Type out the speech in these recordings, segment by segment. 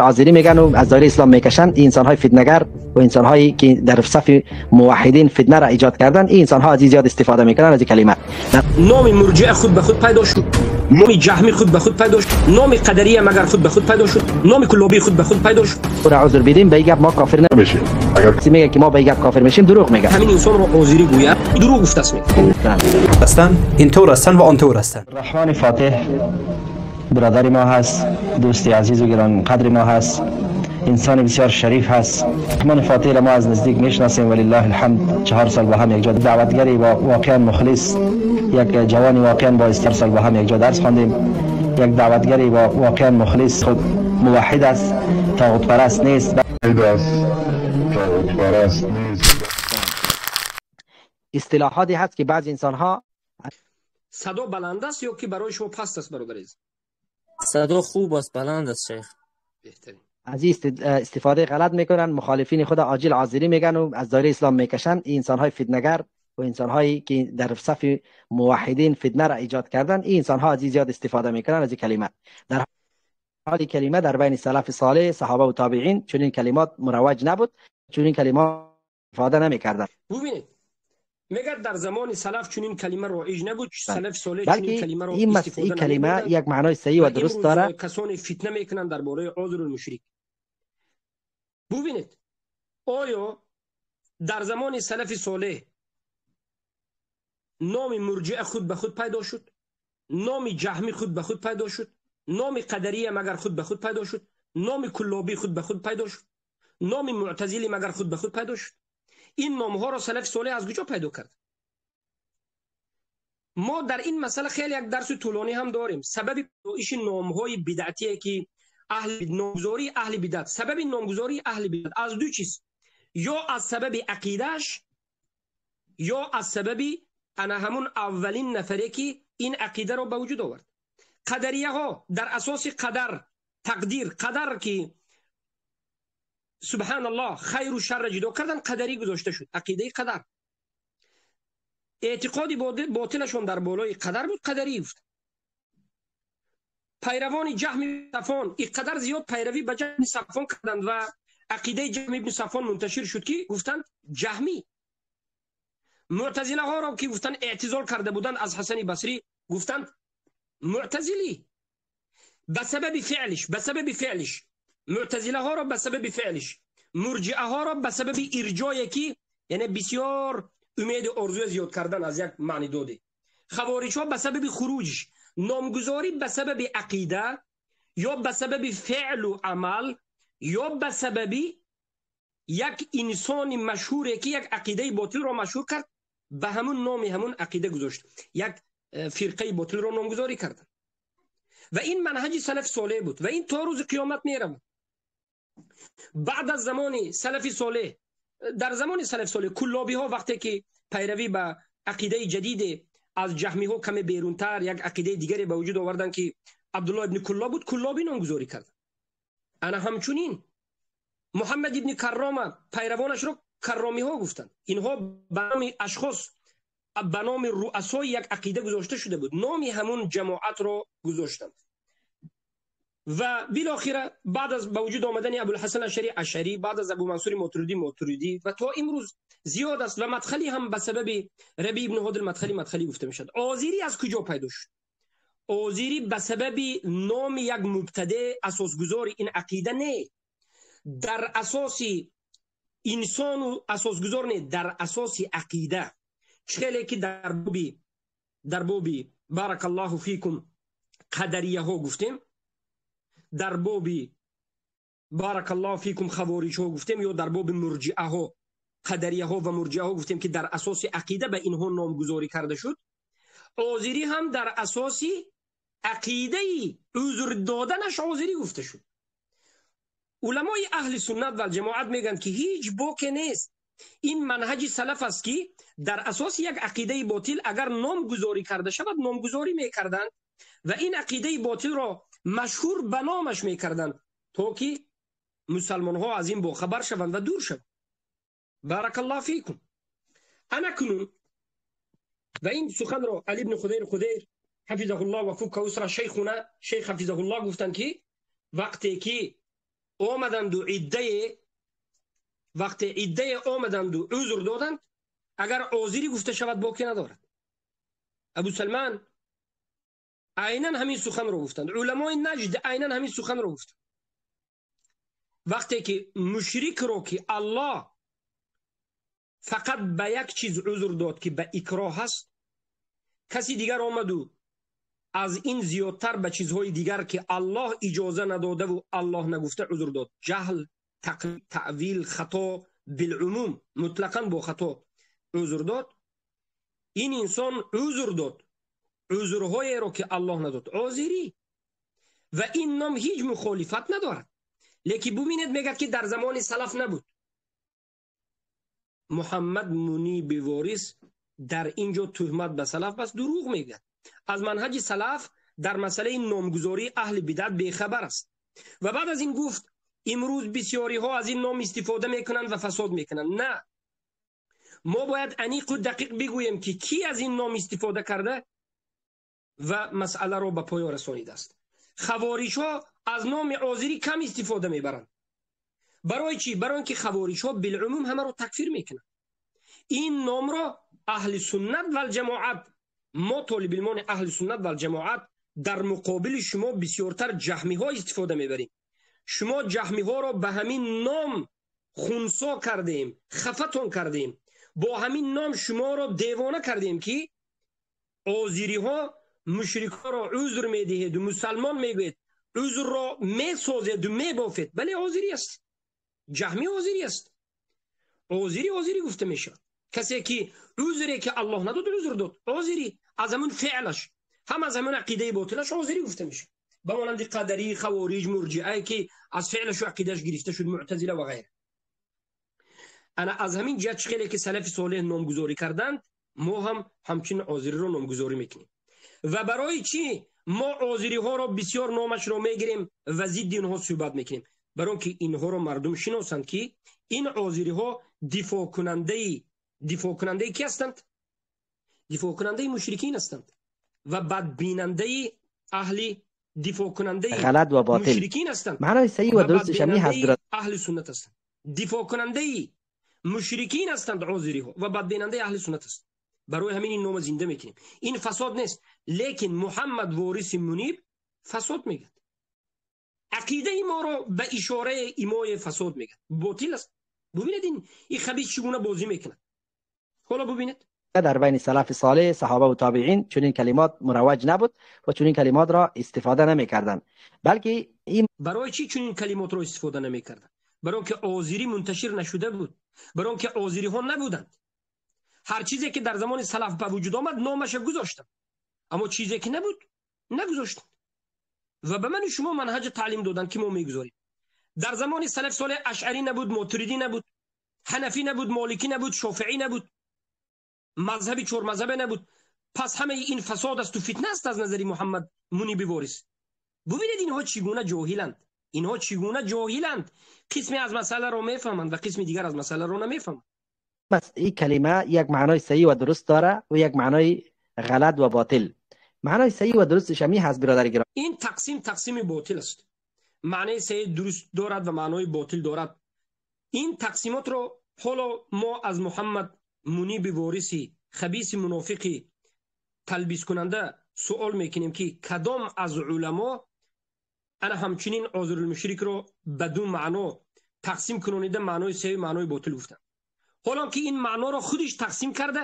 آذری میگن و از دایره اسلام میکشن. این انسان های فتنه‌گر و انسان هایی که در صف موحدین فتنه را ایجاد کردن، این انسان ها از زیاد استفاده میکنن از این کلمه. نام مرجئه خود به خود پیدا شد، نام جهمی خود به خود پیدا شد، نام قدریه مگر خود به خود پیدا شد، نام کلابی خود به خود پیدا شد. را عذر بدیم به گپ ما کافر نمیشیم. اگر کسی میگه که ما به گپ کافر میشیم دروغ میگه. همین انسان رو عذری گوید دروغ گفته است. هستن اینطور هستن و آنطور هستن. رحمان فاتح برادر ما هست، دوست عزیز و گران قدر ما هست، انسان بسیار شریف هست. رحمان فاتح را ما از نزدیک میشناسیم ولله الحمد. 4 سال با هم یک جا دعوتگری با واقعا مخلص، یک جوانی واقعا با استر سال با هم یک جا درس خواندیم، یک دعوتگری با واقعا مخلص، خود موحد است، طاغوت پرست نیست. اصطلاحاتی هست که بعضی انسان ها صدا بلند است یا که برای شما پست است برادر عزیز؟ صدا خوب است، بلند است شیخ. بهترین. از استفاده غلط میکنن، مخالفین خود عاجل آذری میگن و از دایره اسلام میکشن. این انسان های فتنه‌گر و انسان هایی که در صف موحدین فتنه را ایجاد کردن، این انسان ها از زیاد استفاده میکنن از این کلمه. در حال کلمه در بین سلف صالح، صحابه و تابعین چنین کلمات مروج نبود، چنین کلمات استفاده نمیکردن. ببینید میگه در زمان سلف چنین کلمه رایج نبود، سلف صالح چنین کلمه را استفاده این کلمه یک معنای صحیح و درست داره. کسانی فتنه میکنن درباره عذر المشرک. ببینید آیا در زمان سلف صالح نام مرجئه خود به خود پیدا شد، نام جهمی خود به خود پیدا شد، نام قدریه مگر خود به خود پیدا شد، نام کلابی خود به خود پیدا شد، نام معتزلی مگر خود به خود پیدا شد؟ این نام ها را سلف صالح از کجا پیدا کرد؟ ما در این مسئله خیلی یک درس طولانی هم داریم. سبب پیدایش نام های بدعتیه که اهل نامگذاری اهل بدعت، سبب نامگذاری اهل بدعت از دو چیز، یا از سبب عقیدهش یا از سبب انا همون اولین نفره که این عقیده را به وجود آورد. قدریه ها در اساس قدر، تقدیر، قدر که سبحان الله خیر و شر جدا کردن، قدری گذاشته شد، عقیده قدر. اعتقاد باطلشون در بالای قدر بود، قدری گفت. پیروان جهم صفوان اینقدر زیاد پیروی به جهم صفوان کردند و عقیده جهم ابن صفوان منتشر شد که گفتند جهمی. معتزله ها را که گفتند اعتزال کرده بودند از حسن بصری، گفتند معتزلی به سبب فعلش، به سبب فعلش. معتزله ها را به سبب فعلش، مرجئه ها را به سبب ارجایی که یعنی بسیار امید ارزو زیاد کردن از یک معنی داده، خوارج ها به سبب خروجش. نامگذاری به سبب عقیده یا به سبب فعل و عمل یا به سبب یک انسان مشهوره که یک عقیده باطل را مشهور کرد، به همون نام همون عقیده گذاشت، یک فرقه باطل را نامگذاری کرد. و این منهج سلف صالح بود و این تا روز قیامت میرود. بعد از زمان سلف صالح، در زمان سلف صالح کلابی ها وقتی که پیروی به عقیده جدید از جهمی ها کمی بیرونتر یک عقیده دیگری به وجود آوردن که عبدالله ابن کلاب بود، کلابی نامگذاری کرد. انا همچنین محمد ابن کرامه پیروانش را کرامی ها گفتند. اینها به نام اشخاص، به نام رؤسای یک عقیده گذاشته شده بود، نامی همون جماعت را گذاشتند. و بالاخره بعد از به وجود آمدن ابوالحسن اشعری اشعری، بعد از ابو منصور ماتریدی ماتریدی و تا امروز زیاد است. و مدخلی هم به سبب ربی ابن هادی المدخلی مدخلی گفته میشد. آذری از کجا پیدا شد؟ آذری به سبب نام یک مبتدع اساسگذار این عقیده نه، در اساس انسان و اساسگذار نه، در اساس عقیده. چخیلی که در بابی بارک الله فیکم قدریه ها گفتیم، در بابی بارک الله فیکم خوارج ها گفتیم، یا در باب مرجئه ها، قدریه ها و مرجئه ها گفتیم که در اساس عقیده به اینها نامگذاری کرده شد. آذری هم در اساس عقیده عذر دادنش آذری گفته شد. علمای اهل سنت و جماعت میگن که هیچ باک نیست، این منهج سلف است که در اساس یک عقیده باطل اگر نامگذاری کرده شود نامگذاری میکردند و این عقیده باطل را مشهور به نامش میکردند تا که مسلمان ها از این باخبر شوند و دور شوند. بارک الله فیکم. انا کنون و این سخن را علی بن خدیر خدیر حفظه الله و فک اسره شیخنا شیخ حفظه الله گفتند که وقتی که омаданд ва иддае, вақте иддае омаданд ва узр доданд, агар озирӣ гуфта шавад, боке надорад. Абу Салман айнан ҳамин суханро гуфтанд. Уламои Наҷд айнан ҳамин суханро гуфтанд. Вақте ки мушрикро, ки Аллоҳ фақат ба як чиз узр дод, ки ба икроҳ аст, каси дигар омаду аз ин зиёдтар ба чизҳои дигар, ки Аллоҳ иҷоза надодаву Аллоҳ нагуфта, узр дод. Ҷаҳл, тақлид, таъвил, хато, билумум, мутлақан бо хато узр дод. Ин инсон узр дод узрҳоеро, ки Аллоҳ надод. Озирӣ. Ва ин ном ҳеҷ мухолифат надорад. Лекин бубинед, мегӯяд, ки дар замони салаф набуд. Муҳаммад Муниби Ворис дар ин ҷо туҳмат ба салаф бас, дурӯғ мегӯяд. Аз манҳаҷи салаф дар масъалаи номгузории аҳли бидат бехабар аст. Ва баъд аз ин гуфт: имрӯз бисёриҳо аз ин ном истифода мекунанд ва фасод мекунанд. На, мо бояд аниқу дақиқ бигӯем, ки кӣ аз ин ном истифода карда ва масъаларо ба поён расонидааст. Хавориҷҳо аз номи озирӣ кам истифода мебаранд. Барои чӣ? Барои ин ки хавориҷҳо билумум ҳамаро такфир мекунанд. Ин номро аҳли суннат валҷамоат, мо толибилмони аҳли суннат валҷамоат, дар муқобили шумо бисёртар ҷаҳмиҳо истифода мебарем. Шумо ҷаҳмиҳоро ба ҳамин ном хунсо кардем, хафатон кардем, бо ҳамин ном шуморо девона кардем, ки озириҳо мушрикҳоро узр медиҳеду мусалмон мегӯед, узрро месозеду мебофед. Бале, озирӣ аст, ҷаҳмӣ озирӣ аст. Озирӣ озирӣ гуфта мешавад касе ки узре, ки Аллоҳ надод, узр дод. Озирӣ аз ҳамун феълаш, ҳам аз ҳамун ақидаи ботилаш озирӣ гуфта мешавад, ба монанди қадарӣ, хавориҷ, мурҷиае, ки аз феълашу ақидааш гирифта шуд, муътазила ва ғайра. Ана аз ҳамин ҷиҳат, чӣ хеле ки салафи солеҳ номгузорӣ карданд, мо ҳам ҳамчунин озириро номгузорӣ мекунем. Ва барои чӣ мо озириҳоро бисёр номашро мегирем ва зидди инҳо суҳбат мекунем? Барои он ки инҳоро мардум шиносанд, ки ин озириҳо дифоъкунандаи ки ҳастанд? Дифоъкунандаи мушрикин ҳастанд ва бадбинандаи аҳли дифоъкунандаи غلط و باطل мушрикин ҳастанд معنای صحیح و ва درستش هم هست. бадбинандаи аҳли суннат ҳастанд. Дифоъкунандаи мушрикин ҳастанд озириҳо ва бадбинандаи аҳли суннат ҳастанд. Барои ҳамин ин нома зинда мекунем. Ин фасод нест, лекин Муҳаммад Вориси Муниб фасод мегӯяд. Ақидаи моро ба ишораи имои фасод мегӯяд, ботил аст. Бубинед, ин хабис чӣ гуна бозӣ мекунад. Ҳоло бубинед. در بین سلف صالح، صحابه و تابعین چنین کلمات مروج نبود و چنین کلمات را استفاده نمی کردند، بلکه این Барои чӣ чунин калимотро истифода намекарданд? Барои он ки озирӣ мунташир нашуда буд, барои он ки озириҳо набуданд. Ҳар чизе ки дар замони салаф ба вуҷуд омад, номаша гузоштанд, аммо чизе ки набуд, нагузоштанд ва ба ману шумо манҳаҷ таълим доданд, ки мо мегузорем. Дар замони салаф солеҳ ашъарӣ набуд, мотуридӣ набуд, ҳанафӣ набуд, моликӣ набуд, шофиӣ набуд, мазҳаби чормазҳабе набуд. Пас ҳамаи ин фасод асту фитна аст аз назари Муҳаммад Муниби Ворис. Бубинед, инҳо чӣ гуна ҷоҳиланд, инҳо чӣ гуна ҷоҳиланд. Қисме аз масъаларо мефаҳманд ва қисми дигар аз масъаларо намефаҳманд. این کلمه یک معنای صحیح و درست داره و یک معنای غلط و باطل. معنای صحیح و درستش همی هست، برادر گرامی. Ин тақсим тақсими ботил аст. Маънаи саҳеҳ дуруст дорад ва маънои ботил дорад. Ин тақсимотро ҳоло мо аз Муҳаммад Муниби Вориси хабиси мунофиқи талбискунанда суол мекунем, ки кадом аз уламо ана ҳамчунин озирулмушрикро ба ду маъно тақсим кунонида, маънои саҳеҳ, маънои ботил гуфтанд, ҳолон ки ин маъноро худиш тақсим карда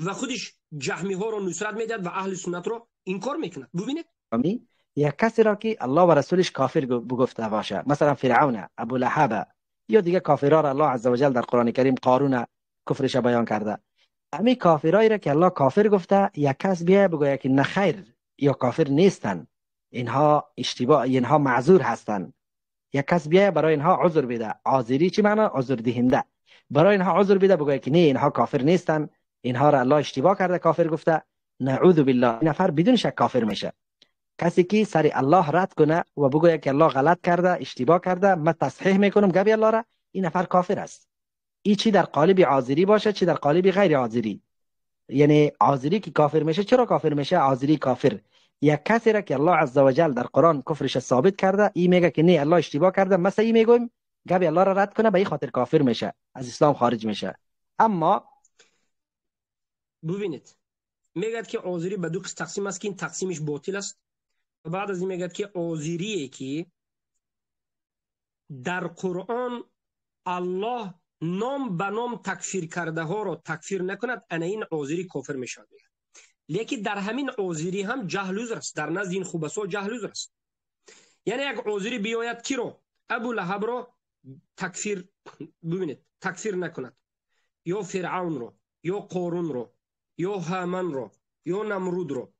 ва худиш ҷаҳмиҳоро нусрат медиҳад ва аҳли суннатро инкор мекунад. Бубинед. یک کسی را که الله و رسولش کافر بگفته باشه، مثلا فرعون، ابو لهب یا دیگه کافرها را الله عزوجل در قرآن کریم، قارون کفرش بیان کرده، امی کافرایی را که الله کافر گفته، یک کس بیا بگوید که نه خیر، یا کافر نیستن، اینها اشتباه، اینها معذور هستند، یک کس بیا برای اینها عذر بده. عاذری چی معنا؟ عذر دهنده. برای اینها عذر بده، بگوید که نه، اینها کافر نیستن، اینها را الله اشتباه کرده کافر گفته، نعوذ بالله، این نفر بدون شک کافر میشه. کسی که سر الله رد کنه و بگوید که الله غلط کرده، اشتباه کرده، من تصحیح میکنم گبی الله را، این نفر کافر است. ای چی در قالب عاذری باشه، چی در قالب غیر عاذری. یعنی عاذری که کافر میشه، چرا کافر میشه عاذری کافر؟ یک کسی را که الله عزوجل در قرآن کفرش ثابت کرده، این میگه که نه الله اشتباه کرده، مثلا این میگویم گبی الله را رد کنه، به این خاطر کافر میشه، از اسلام خارج میشه. اما ببینید میگه که آذری به دو قسم تقسیم است که این تقسیمش باطل است. و بعد از این میگه که آذریه که در قرآن الله نام به نام تکفیر کرده ها را تکفیر نکند، انا این آذری کافر میشود. لیکن در همین آذری هم جهل عذر است، در نزد این خوبسا جهل عذر است. یعنی یک آذری بیاید کی رو؟ ابو لهب رو تکفیر، ببینید تکفیر نکند، یا فرعون رو، یا قارون رو، یا هامان رو، یا نمرود رو،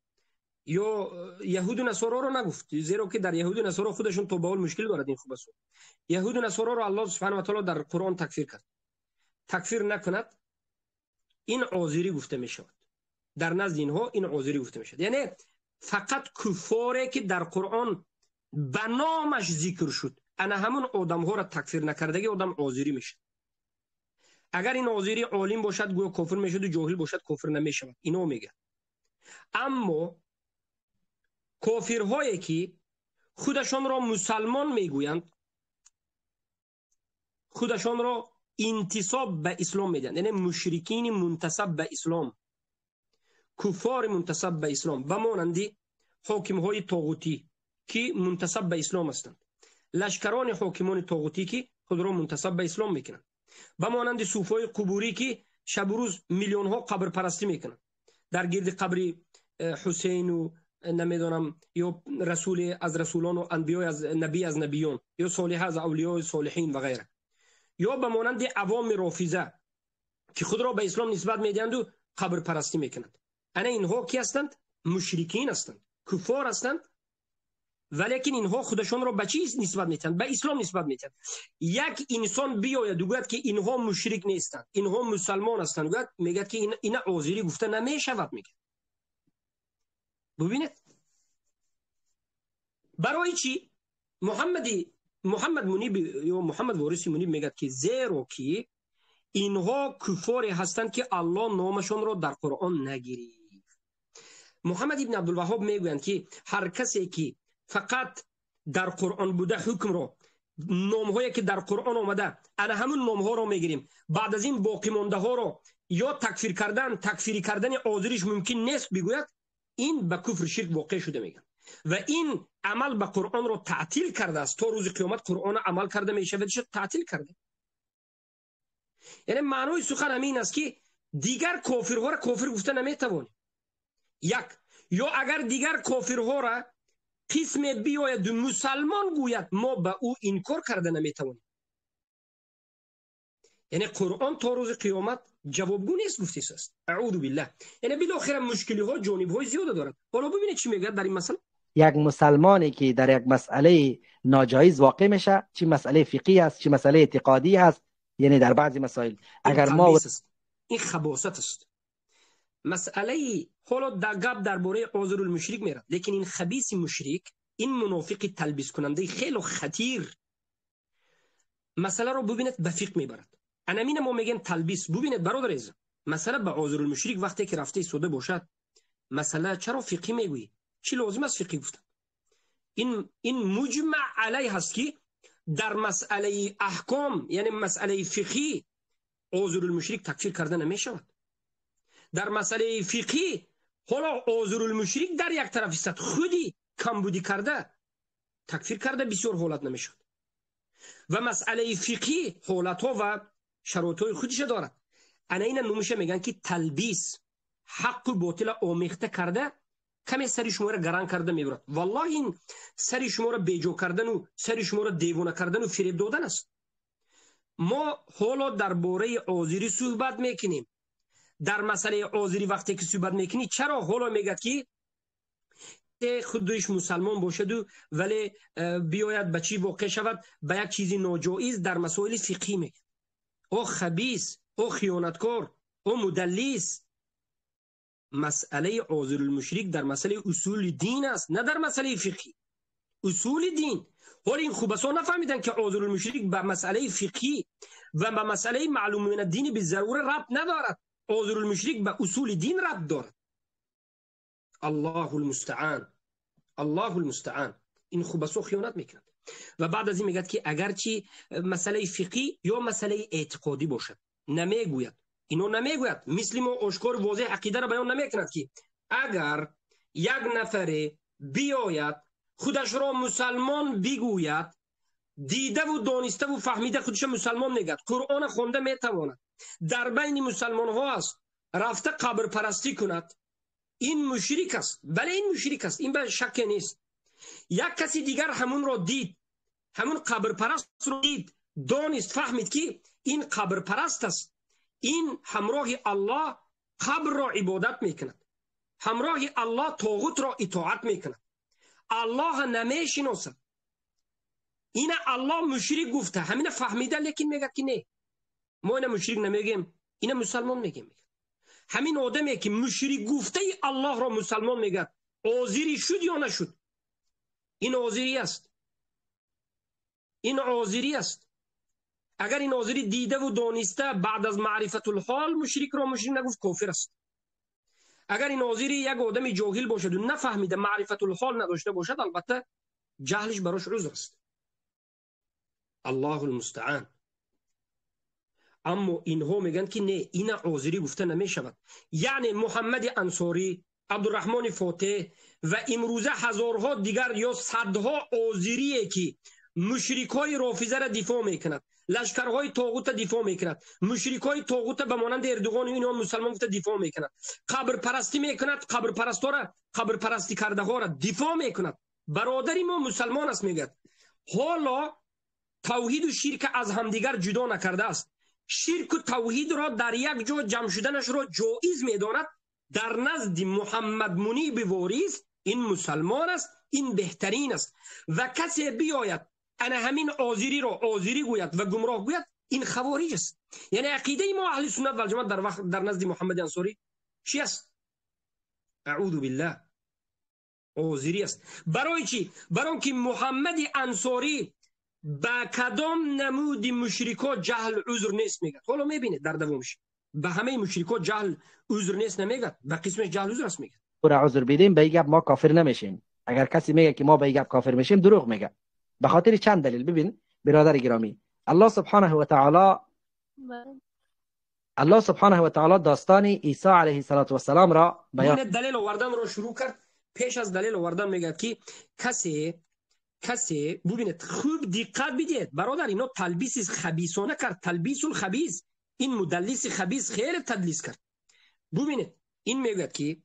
یا یهود و نصارا رو نگفت، زیرا که در یهود و نصارا خودشون تا به حال مشکل دارد این خوبسا. یهود و نصارا رو الله سبحانه و تعالی در قرآن تکفیر کرد، تکفیر نکند این آذری گفته می شود. در نزد اینها این آذری گفته می شود. یعنی فقط کفاره که در قرآن به نامش ذکر شد، انا همون آدم ها را تکفیر نکردگی آدم آذری میشه. اگر این آذری عالم باشد گویا کافر میشد و جاهل باشد کافر نمیشود، اینو میگه. اما کافرهایی که خودشان را مسلمان میگویند، خودشان را انتساب به اسلام میدن، یعنی مشرکین منتسب به اسلام، کفار منتسب به اسلام، به مانند حاکم های طاغوتی که منتسب به اسلام هستند، لشکران حاکمان طاغوتی که خود را منتسب به اسلام میکنند، به مانند صوفای قبوری که شب و روز میلیون ها قبر پرستی میکنند در گرد قبر حسین و نمیدانم یا رسول از رسولان و انبیاء از نبی از نبیان یا صالح از اولیاء صالحین و غیره، یا به مانند عوام رافضه که خود را به اسلام نسبت میدهند و قبر پرستی میکنند. انا اینها کی هستند؟ مشرکین هستند، کفار هستند، ولیکن اینها خودشان را به چیز نسبت میدهند؟ به اسلام نسبت میدهند. یک انسان بیاید و گوید که اینها مشرک نیستند، اینها مسلمان هستند، گوید میگه که اینا آذری گفته نمیشود. میگه ببینید برای چی محمد منیب یا محمد وارث منیب میگه که زیرا که اینها کفاری هستند که الله نامشان را در قرآن نگیرید. محمد ابن عبدالوهاب میگویند که هر کسی که فقط در قرآن بوده حکم را، نامهایی که در قرآن آمده انا همون نامها را میگیریم، بعد از این باقی مانده ها را یا تکفیر کردن، تکفیری کردن آذریش ممکن نیست بگوید، این به کفر شرک واقع شده میگن. و این عمل به قرآن را تعطیل کرده است. تا روز قیامت قرآن عمل کرده میشود تعطیل کرده. یعنی معنای سخن همین است که دیگر کافرها را کافر گفته نمیتوانیم. یک، یا اگر دیگر کافرها را قسم بیاید مسلمان گوید، ما به او انکار کرده نمیتوانیم. یعنی قرآن تا روز قیامت جوابگو نیست گفته است. اعوذ بالله. یعنی بالاخره مشکلی ها جانب های زیاد دارد. حالا ببینید چی میگه در این مسئله. یک مسلمانی که در یک مسئله ناجایز واقع میشه، چی مسئله فقهی است، چی مسئله اعتقادی است، یعنی در بعضی مسائل اگر ما این خباثت است. مسئله حالا در گپ درباره عذر المشرک میره، لیکن این خبیث مشرک، این منافق تلبیس کننده خیلی خطیر، مسئله رو ببینید به فقه میبرد. انامین ما میگن تلبیس. ببینید برادر عزیز، مسئله به عذر المشرک وقتی که رفته سوده باشد، مسئله چرا فقهی میگویی؟ چی لازم است فقهی گفتن؟ این مجمع علیه هست که در مسئله احکام، یعنی مسئله فقهی، عذر المشرک تکفیر کرده نمیشود. در مسئله فقهی حالا عذر المشرک در یک طرف است، خودی کمبودی کرده تکفیر کرده بسیار حالت نمیشود. و مسئله فقهی حالتها و شرایط خودش دارد. انا اینا نومشه میگن که تلبیس، حق و باطل آمیخته کرده، کمی سری شما را گران کرده میبرد. والله این سری شما را بیجا کردن و سری شما را دیوانه کردن و فریب دادن است. ما حالا درباره آذری صحبت میکنیم. در مسئله آذری وقتی که صحبت میکنی، چرا حالا میگه که خودش مسلمان باشد ولی بیاید به چی واقع شود؟ به یک چیزی ناجایز در مسائل فقهی میگه. او خبیث، او خیانتکار، او مدلس. مسئله عذر المشرک در مسئله اصول دین است، نه در مسئله فقهی. اصول دین. حالا این خوبسا نفهمیدن که عذر المشرک به مسئله فقهی و به مسئله معلوم من الدین به ضروره ربط ندارد. عذر المشرک به اصول دین ربط دارد. الله المستعان. الله المستعان. این خوبسو خیانت میکند. و بعد از این میگد که اگرچه مسئله فقهی یا مسئله اعتقادی باشد نمیگوید، اینو نمیگوید، مثل ما آشکار واضح عقیده را بیان نمیکند که اگر یک نفر بیاید خودش را مسلمان بگوید، دیده و دانسته و فهمیده خودش مسلمان میگد، قرآن خوانده میتواند، در بین مسلمان ها است، رفته قبر پرستی کند، این مشرک است. بله این مشرک است، این به شک نیست. یک کسی دیگر همون را دید، همون قبر پرست را دید، دانست، فهمید که این قبر پرست است، این همراه الله قبر را عبادت میکند، همراه الله طاغوت را اطاعت میکند، الله نمیشناسد، این الله مشرک گفته، همین فهمیده، لیکن میگه که نه ما اینه مشرک نمیگیم، اینه مسلمان میگیم. همین آدمی که مشرک گفته الله را مسلمان میگه، آذری شد یا نشد؟ این آذری است، این آذری است. اگر این آذری دیده و دانسته بعد از معرفت الحال مشرک را مشرک نگفت، کافر است. اگر این آذری یک آدم جاهل باشد و نفهمیده، معرفت الحال نداشته باشد، البته جهلش براش عذر است. الله المستعان. اما اینها میگن که نه، این آذری گفته نمیشود. یعنی محمد انصاری، عبدالرحمن فاتح و امروزه هزارها دیگر یا صدها آذریه که مشرکای رافضه را دفاع میکند، لشکرهای طاغوت دفاع میکند، مشرکای طاغوت به مانند اردوغان و اینها مسلمان گفته دفاع میکند، قبر پرستی میکند، قبر پرستا را، قبر پرستی کرده ها را دفاع میکند. برادری ما مسلمان است میگه. حالا توحید و شرک از همدیگر جدا نکرده است. شرک و توحید را در یک جا جمع شدنش را جایز میداند. در نزد محمد منیب وارث این مسلمان است، این بهترین است. و کسی بیاید انا همین آذری را آذری گوید و گمراه گوید، این خوارج است. یعنی عقیده ما اهل سنت و الجماعت در وقت در نزد محمد انصاری چی است؟ اعوذ بالله، آذری است. برای چی؟ برای که محمد انصاری با کدام نمود مشرکا جهل عذر نیست میگه. حالا میبینید در دومش به همه مشرکا جهل عذر نیست نمیگه، به قسمش جهل عذر است میگه. او عذر بدیم به گپ ما کافر نمیشیم. اگر کسی میگه که ما به گپ کافر میشیم، دروغ میگه. به خاطر چند دلیل. ببین برادر گرامی، الله سبحانه و تعالی، الله سبحانه و تعالی داستان عیسی علیه السلام را بیان. دلیل آوردن را شروع کرد. پیش از دلیل آوردن میگه که کسی ببینید، خوب دقت بدید برادر، اینا تلبیس خبیثانه کرد، تلبیس الخبیث. این مدلس خبیث خیلی تدلیس کرد. ببینید این میگه که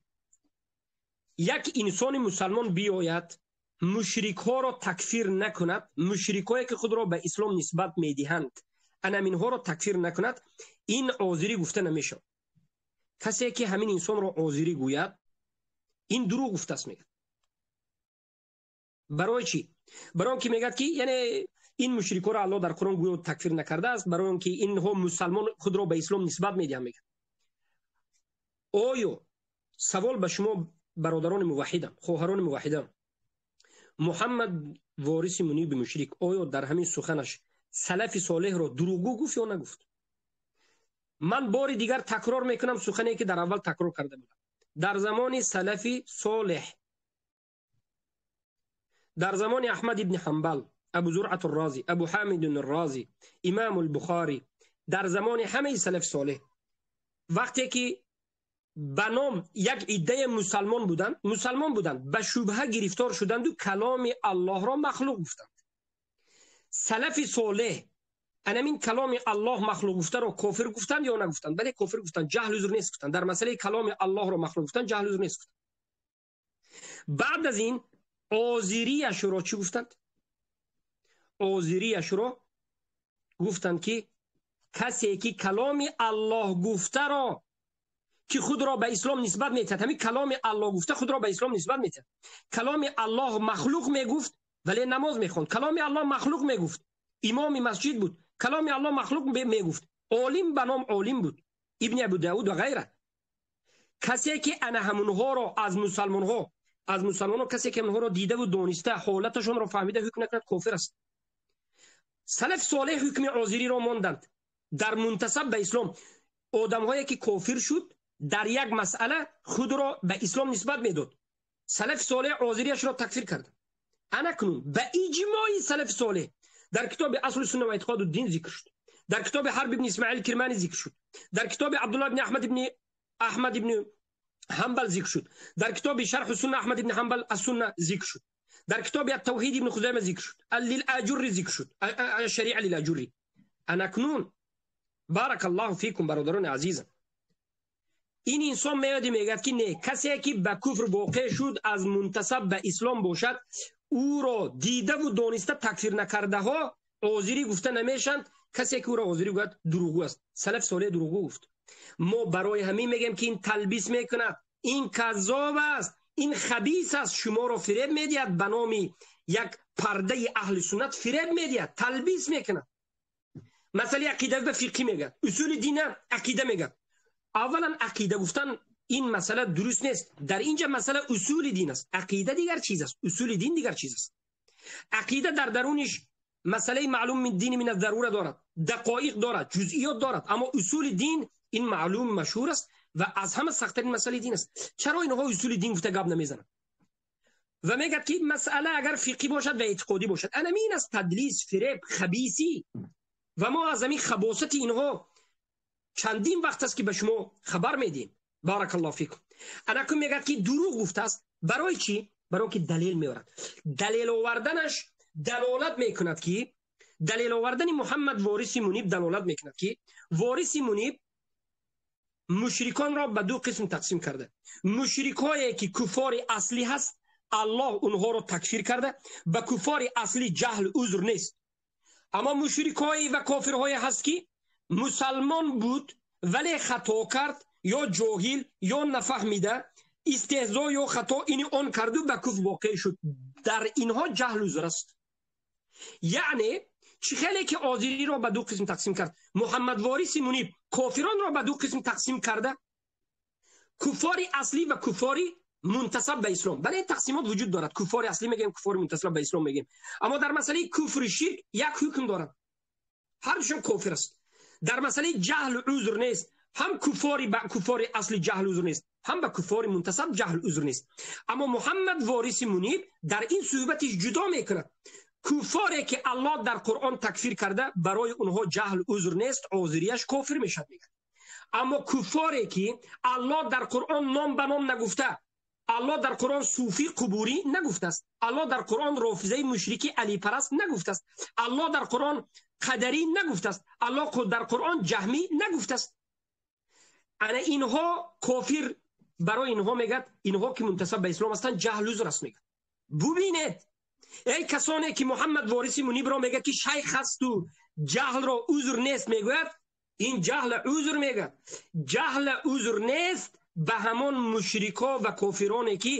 یک انسان مسلمان بیاید مشرک ها را تکفیر نکند، مشرک هایی که خود را به اسلام نسبت میدهند انامینها را تکفیر نکند، این آذری گفته نمیشه. کسی که همین انسان را آذری گوید این دروغ گفته است میگه. برای چی؟ برای اینکه میگه که یعنی این مشرک ها را الله در قرآن گویا تکفیر نکرده است، برای اینکه اینها مسلمان خود را به اسلام نسبت میدهند میگه. آیا سوال به شما برادران موحدم، خواهران موحدم، محمد وارث منیب مشرک آیا در همین سخنش سلف صالح را دروغگو گفت یا نگفت؟ من بار دیگر تکرار میکنم سخنی که در اول تکرار کرده بودم. در زمان سلف صالح، در زمان احمد ابن حنبل، ابو زرعة الرازی، ابو حامد الرازی، امام البخاری، در زمان همه سلف صالح وقتی که به نام یک عده مسلمان بودند، مسلمان بودند، به شبهه گرفتار شدند و کلام الله را مخلوق گفتند. سلف صالح انمین کلام الله مخلوق گفته را کافر گفتند یا نگفتند؟ بله کافر گفتند، جهل عذر نیست گفتند. در مسئله کلام الله را مخلوق گفتند، جهل عذر نیست گفتند. بعد از این آذریش را چی گفتند؟ آذریش را گفتند که کسی که کلام الله گفته را که خود را به اسلام نسبت میتد، همین کلام الله گفته خود را به اسلام نسبت میتد. کلام الله مخلوق میگفت ولی نماز میخوند. کلام الله مخلوق میگفت، امام مسجد بود. کلام الله مخلوق میگفت، عالم به نام عالم بود، ابن ابو داود و غیره. کسی که انا همونها را از مسلمان ها، کسی که اونها را دیده و دانسته، حالتشون را فهمیده، حکم نکند کافر است. سلف صالح حکم آذری را ماندند در منتسب به اسلام. آدم هایی که کافر شد در یک مسئله خود را به اسلام نسبت میداد. Салаф солеҳ озириашро такфир кард. Анакнун ба иҷмои салаф солеҳ дар китоби Асли сунна ва эътиқоду дин зикр шуд. Дар китоби Ҳарб ибн Исмоил Кирмани зикр шуд. Дар китоби Абдуллоҳ ибн Аҳмад ибн Аҳмад ибн Ҳанбал зикр шуд. Дар китоби Шарҳ сунна Аҳмад ибн Ҳанбал ас-Сунна зикр шуд. Дар китоби ат-Тавҳид ибн Хузайма зикр шуд. Лил-Аҷурри зикр шуд. Шариа лил-Аҷурри. Анакнун баракаллоҳу фикум, бародарони азизам. Ин инсон меояд мегӯяд ки не, касе ки ба куфр воқеъ шуд аз мунтасаб ба ислом бошад, ӯро дидаву дониста такфир накардаҳо озирӣ гуфта намешаванд. Касе ки ӯро озирӣ гӯяд, дурӯғгӯ аст. Салаф солеҳ дурӯғгӯ гуфт. Мо барои ҳамин мегӯем ки ин талбис мекунад, ин каззоб аст, ин хабис аст, шуморо фиреб медиҳад, ба номи як пардаи аҳли суннат фиреб медиҳад, талбис мекунад. Масъалаи ақида ба фиқҳӣ мегӯяд, усули дина ақида мегӯяд. Аввалан ақида гуфтан ин масъала дуруст нест. Дар инҷа масъала усули дин аст. Ақида дигар чиз аст, усули дин дигар чиз аст. Ақида дар даруниш масъалаи маълум мин дини мин аз-зарура дорад, дақоиқ дорад, ҷузъиёт дорад, аммо усули дин ин маълум машҳур аст ва аз ҳама сахттарин масъалаи дин аст. Чаро инҳо усули дин гуфта гап намезананд? Ва мегӯяд ки масъала агар фиқҳӣ бошад ва эътиқодӣ бошад, анамин аст тадлис, фиреб, хабисӣ. Ва мо аз ҳамин хабосати инҳо чандин вақт аст ки ба шумо хабар медиҳем. Баракаллоҳу фикум. Анакун мегӯяд ки дурӯғ гуфтааст. Барои чӣ? Барои ки далел меорад. Далел оварданаш далолат мекунад ки далел овардани Муҳаммад Вориси Муниб далолат мекунад ки Вориси Муниб мушриконро ба ду қисм тақсим карда. Мушрикҳое ки куфори аслӣ ҳаст, Аллоҳ онҳоро такфир карда, ба куфори аслӣ ҷаҳл узр нест. Аммо мушрикҳое ва кофирҳое ҳаст ки мусалмон буд, вале хато кард, ё ҷоҳил, ё нафаҳмида, истеҳзо ё хато ини он карду ба куфр воқеъ шуд. Дар инҳо ҷаҳл узр аст. Яъне чӣ хеле ки озириро ба ду қисм тақсим кард, Муҳаммад Вориси Муниб кофиронро ба ду қисм тақсим карда, куфори аслӣ ва куфори мунтасаб ба ислом. Бале, ин тақсимот вуҷуд дорад. Куфори аслӣ мегӯем, куфори мунтасаб ба ислом мегӯем. Аммо дар масъалаи куфри ширк як ҳукм дорад, ҳар душон кофир аст. Дар масъалаи ҷаҳл узр нест, ҳам куфори ба куфори асли ҷаҳл узр нест, ҳам ба куфори мунтасаб ҷаҳл узр нест. Аммо Муҳаммад Вориси Муниб дар ин суҳбатиш ҷудо мекунад. Куфоре ки Аллоҳ дар Қуръон такфир карда, барои онҳо ҷаҳл узр нест, озирияш кофир мешавад, мегӯяд. Аммо куфоре ки Аллоҳ дар Қуръон ном ба ном нагуфта, Аллоҳ дар Қуръон суфӣ қубурӣ нагуфтааст, Аллоҳ дар Қуръон рофизаи мушрики алипараст нагуфтааст, Аллоҳ дар Қуръон қадарӣ нагуфтааст, Аллоҳ дар Қуръон ҷаҳмӣ нагуфтааст. Ана инҳо кофир, барои инҳо мегӯяд, инҳо ки мунтасаб ба ислом ҳастанд, ҷаҳл узр аст, мегӯяд. Бубинед, эй касоне ки Муҳаммад Вориси Мунибро мегӯяд ки шайх ҳасту ҷаҳлро узр нест мегӯяд, ин ҷаҳл узр мегӯяд. Ҷаҳл узр нест ба ҳамон мушрикҳо ва кофироне ки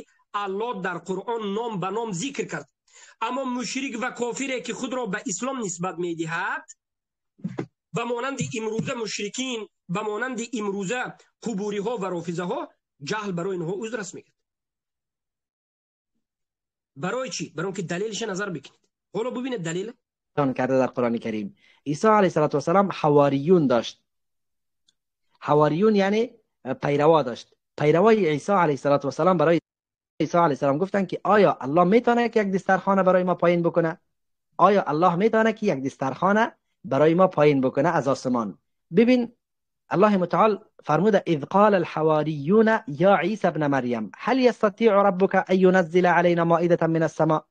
Аллоҳ дар Қуръон ном ба ном зикр кард. Аммо мушрик ва кофире ки худро ба ислом нисбат медиҳад, ба монанди имрӯза мушрикин, ба монанди имрӯза қубуриҳо ва рофизаҳо, ҷаҳл барои инҳо узр аст, мегӯяд. Барои чӣ? Барои он ки далелша назар бикунед. Ҳоло бубинед далела карда дар Қуръони Карим. Исо алайҳиссалоту вассалом ҳавориюн дошт. Ҳавориюн яъне пайрава дошт. Пайравои Исо алайҳиссалоту вассалом барои Исо алайҳиссалом гуфтанд ки оё Аллоҳ метавонад ки як дастархона барои мо поин бикунад? Оё Аллоҳ метавонад ки як дастархона барои мо поин бикунад аз осмон? ببین، الله متعال فرموده اذ قال الحواریون یا عیسی ابن مریم هل یستطیع ربک ان ینزل علینا مائده من السماء.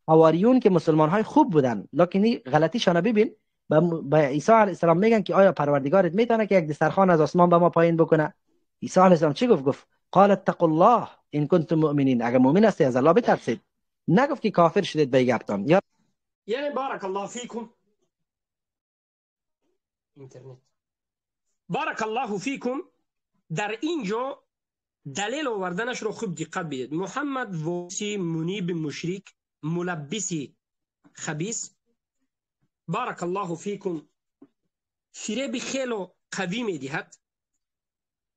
حواریون که مسلمان های خوب بودن، لکن غلطیشان ببین، به عیسی علیه السلام میگن که آیا پروردگارت میتونه که یک دسترخوان از آسمان به ما پایین بکنه؟ عیسی علیه السلام چی گفت؟ گفت قال اتقوا الله ان کنتم مؤمنین. اگر مؤمن هستی از الله بترسید. نگفت که کافر شدید به گپتان. یا یعنی بارک الله فیکم اینترنت. بارک الله فیکم. در اینجا دلیل آوردنش رو خوب دقت بدید. محمد واسی منیب مشرک ملبسی خبیث، بارک الله فیکم، فریب خیلی قوی میدهد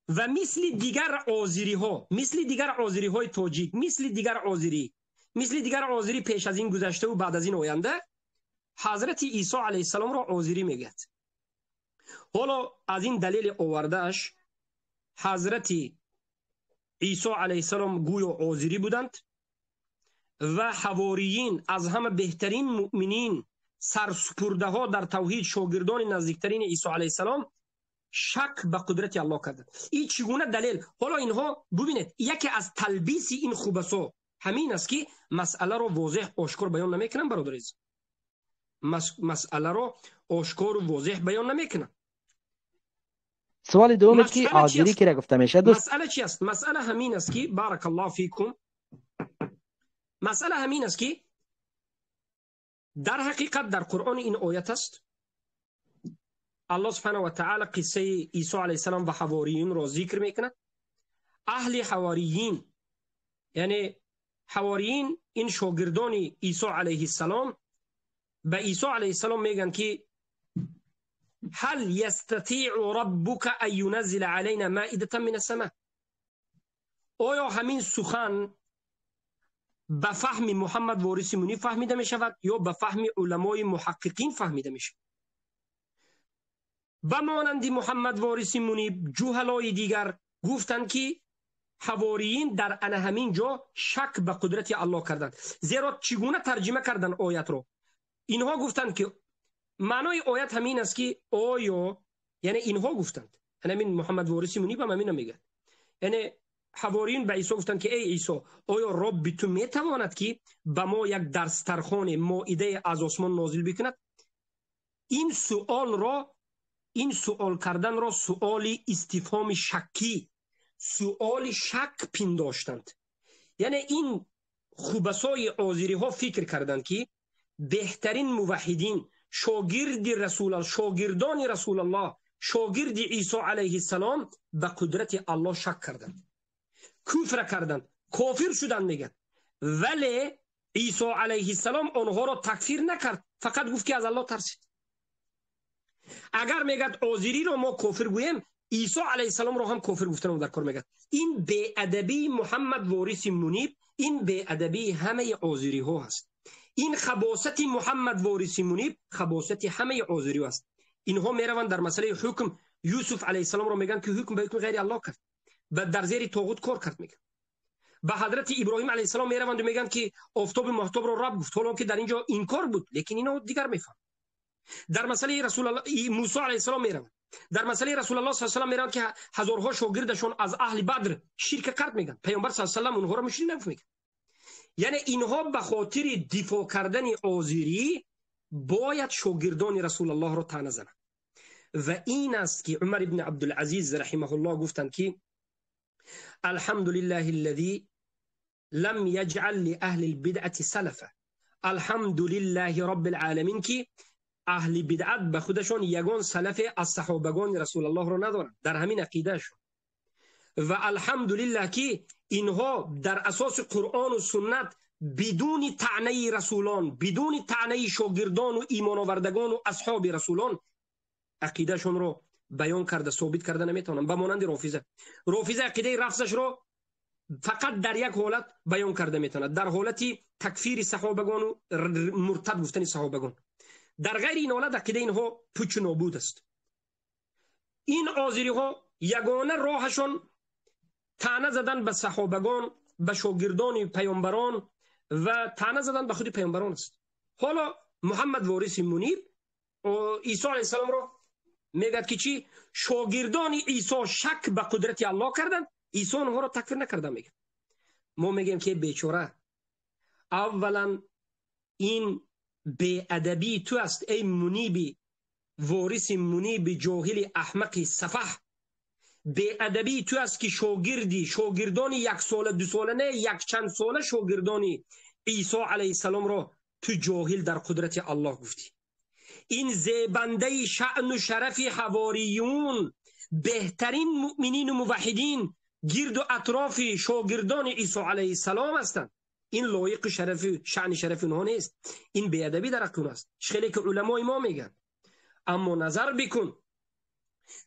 و مثل دیگر آذری ها، مثل دیگر آذری های تاجیک، مثل دیگر آذری، مثل دیگر آذری پیش از این گذشته و بعد از این آینده، حضرت عیسی علیه السلام را آذری میگوید. حالا از این دلیل آوردهش حضرت عیسی علیه السلام گویا آذری بودند و حواریین از همه بهترین مؤمنین، سرسپرده ها در توحید، شاگردان نزدیکترین عیسی علیه السلام شک به قدرت الله کردند. این چگونه دلیل؟ حالا اینها ببینید، یکی از تلبیس این خوبسا همین است که مسئله رو واضح آشکار بیان نمیکنن. برادر عزیز، مسئله رو آشکار و واضح بیان نمیکنن. سوال دوم که آذری که را گفته میشه دوست، مسئله چی است؟ مسئله همین است که بارک الله فیکم، مسئله همین است که در حقیقت در قرآن این آیت است. الله سبحانه و تعالی قصه عیسی علیه السلام و حواریین را ذکر میکند. اهل حواریین، یعنی حواریین این شاگردان عیسی علیه السلام، به عیسی علیه السلام میگن که هل یستطیع ربک ان ینزل علینا مائده من السماء. آیا همین سخن به فهم محمد وارث منیب فهمیده می شود یا به فهم علمای محققین فهمیده می شود؟ به مانند محمد وارث منیب جهلای دیگر گفتند که حواریین در ان همین جا شک به قدرت الله کردند. زیرا چگونه ترجمه کردن آیت رو؟ اینها گفتند که معنای آیت همین است که آیا، یعنی اینها گفتند، همین محمد وارث منیب هم همین میگه، یعنی حواریین به عیسی گفتند که ای عیسی، آیا رب تو میتواند که به ما یک دسترخوان مائده از آسمان نازل بکند؟ این سوال را، این سوال کردن را سوال استفهام شکی، سوال شک پنداشتند. یعنی این خوبسای آذری ها فکر کردند که بهترین موحدین، شاگرد رسول الله، شاگردان رسول الله، شاگرد عیسی علیه السلام به قدرت الله شک کردند، کفر کردند، کافر شدند میگن. ولی عیسی علیه السلام آنها را تکفیر نکرد، فقط گفت که از الله ترسید. اگر میگد آذری را ما کافر گوییم، عیسی علیه السلام را هم کافر گفتن در کار میگد. این بی‌ادبی محمد وارث منیب، این بی‌ادبی همه آذری ها هست. این خباثت محمد وارث منیب خباثت همه آذری ها است. اینها میروند در مسئله حکم یوسف علیه السلام را میگن که حکم به حکم غیر الله کرد و در زیر طاغوت کار کرد میگن. به حضرت ابراهیم علیه السلام میروند و میگن که آفتاب مهتاب را رب گفت، حالا که در اینجا انکار بود، لیکن اینا دیگر میفهم. در مسئله رسول الله موسی علیه السلام میروند، در مسئله رسول الله صلی الله علیه و سلم میروند که هزارها شاگردشون از اهل بدر شرک کرد میگن، پیامبر صلی الله علیه و سلم اونها را مشرک نگفت میگن. یعنی اینها به خاطر دفاع کردن آذری باید شاگردان رسول الله را طعنه زنند. و این است که عمر ابن عبدالعزیز رحمه الله گفتند که الحمد لله الذي لم يجعل لأهل البدعة سلفا. الحمد لله رب العالمین که اهل بدعت به خودشون یگان سلف از صحابگان رسول الله رو ندارن در همین عقیدهشون. و الحمدلله که اینها در اساس قرآن و سنت بدون طعنه رسولان، بدون طعنه شاگردان و ایمان آوردگان و اصحاب رسولان عقیدهشون رو بیان کرده، ثابت کرده نمیتونن. به مانند رافضه، رافضه عقیده رفضش رو فقط در یک حالت بیان کرده میتونه، در حالت تکفیر صحابگان و مرتد گفتن صحابگان. در غیر این حالت عقیده اینها پوچ نابود است. این آذری ها یگانه راهشان طعنه زدن به صحابگان، به شاگردان پیامبران و طعنه زدن به خود پیامبران است. حالا محمد وارث منیب عیسی علیه السلام را میگد که چی؟ شاگردان عیسی شک به قدرت الله کردند، عیسی آنها را تکفیر نکرده. میگه ما میگیم که بیچاره، اولا این بی‌ادبی تو است ای منیبی وارث منیب جاهل احمق سفه. بی‌ادبی تو است که شاگردی، شاگردان یک ساله دو ساله نه، یک چند ساله شاگردان عیسی علیه السلام را تو جاهل در قدرت الله گفتی. این زیبنده شأن و شرف حواریون، بهترین مؤمنین و موحدین گرد و اطراف شاگردان عیسی علیه السلام هستند. این لایق شرف شأن شرف اونها نیست. این بی‌ادبی در حق است، خیلی که علمای ما میگن. اما نظر بکن،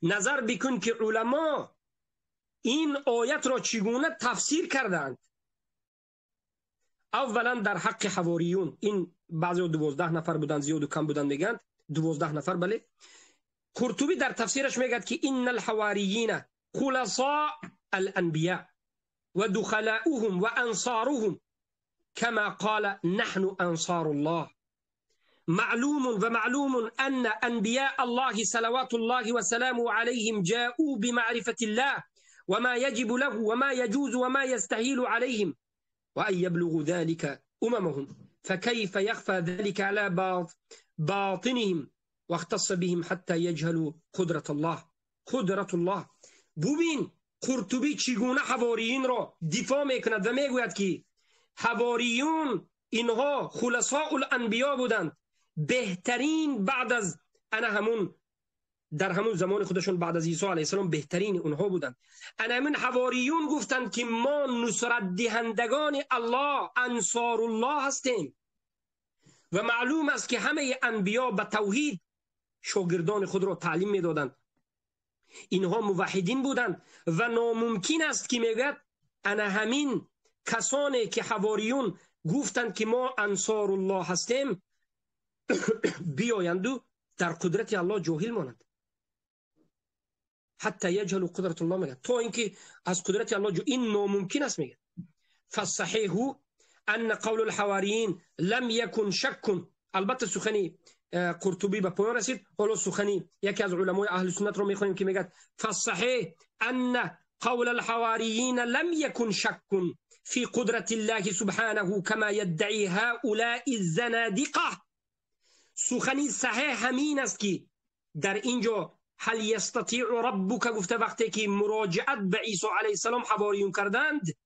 نظر بکن که علما این آیت را چگونه تفسیر کردند. اولا در حق حواریون، این بعضی 12 نفر بودند، زیاد و کم بودند میگن 12 نفر. بله، قرطبی در تفسیرش میگد که ان الحواریین خلصاء الانبیاء. ودخلاؤهم وأنصارهم، كما قال نحن أنصار الله. معلوم ومعلوم أن أنبياء الله صلوات الله وسلامه عليهم جاءوا بمعرفة الله وما يجب له وما يجوز وما يستحيل عليهم، وأن يبلغوا ذلك أممهم، فكيف يخفى ذلك على باطنهم واختص بهم حتى يجهلوا قدرة الله. قدرة الله. ببین قرطبی چگونه حواریین را دفاع میکند و میگوید که حواریون اینها خلصاء الانبیا بودند، بهترین بعد از انا همون در همون زمان خودشون بعد از عیسی علیه السلام بهترین اونها بودند. انا همون حواریون گفتند که ما نصرت دهندگان الله، انصار الله هستیم. و معلوم است که همه انبیا به توحید شاگردان خود را تعلیم میدادند. اینها موحدین بودند و ناممکن است که میگوید انا همین کسانی که حواریون گفتند که ما انصار الله هستیم بیایند و در قدرت الله جاهل مانند. حتی یجهلوا قدرت الله، میگه تا اینکه از قدرت الله این ناممکن است. میگه فالصحیح ان قول الحواریین لم یکن شک. البته سخنی قرطبی به پایان رسید. حالا سخنی یکی از علمای اهل سنت رو میخونیم که میگه فالصحیح ان قول الحواریین لم یکن شک في قدرة الله سبحانه كما يدعي هؤلاء الزنادقه. سخنی صحیح همین است که در اینجا هل یستطیع ربک گفته وقتی که مراجعت به عیسی علیه السلام حواریون کردند،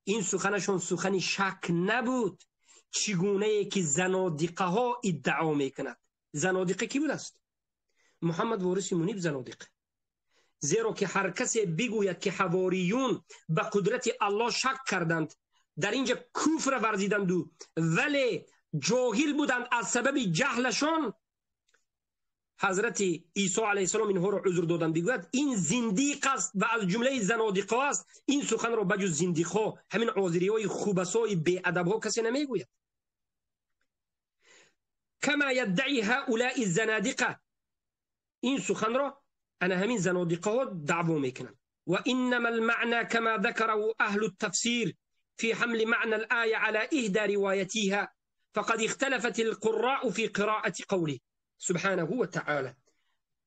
این سخنشون سخنی شک نبود، چگونه که زنادقه ها ادعا میکند. زنادقه کی بود است؟ محمد وارث منیب زنادقه. زیرا که هر کسی بگوید که حواریون به قدرت الله شک کردند، در اینجا کفر ورزیدند ولی جاهل بودند، از سبب جهلشان حضرت عیسی علیه السلام اینها را عذر دادند. بگوید این زندیق است و از جمله زنادقه است. این سخن را بجز زندیقها، همین آذری های خوبسای بی‌ادب ها کسی نمیگوید. کما یدعی هؤلاء الزنادقه، این سخن را انا همین زنادقه ها دعوا میکنند. و انما المعنى كما ذكره اهل التفسير في حمل معنى الآية على إحدى روايتيها، فقد اختلفت القراء في قراءة قوله سبحانه وتعالى.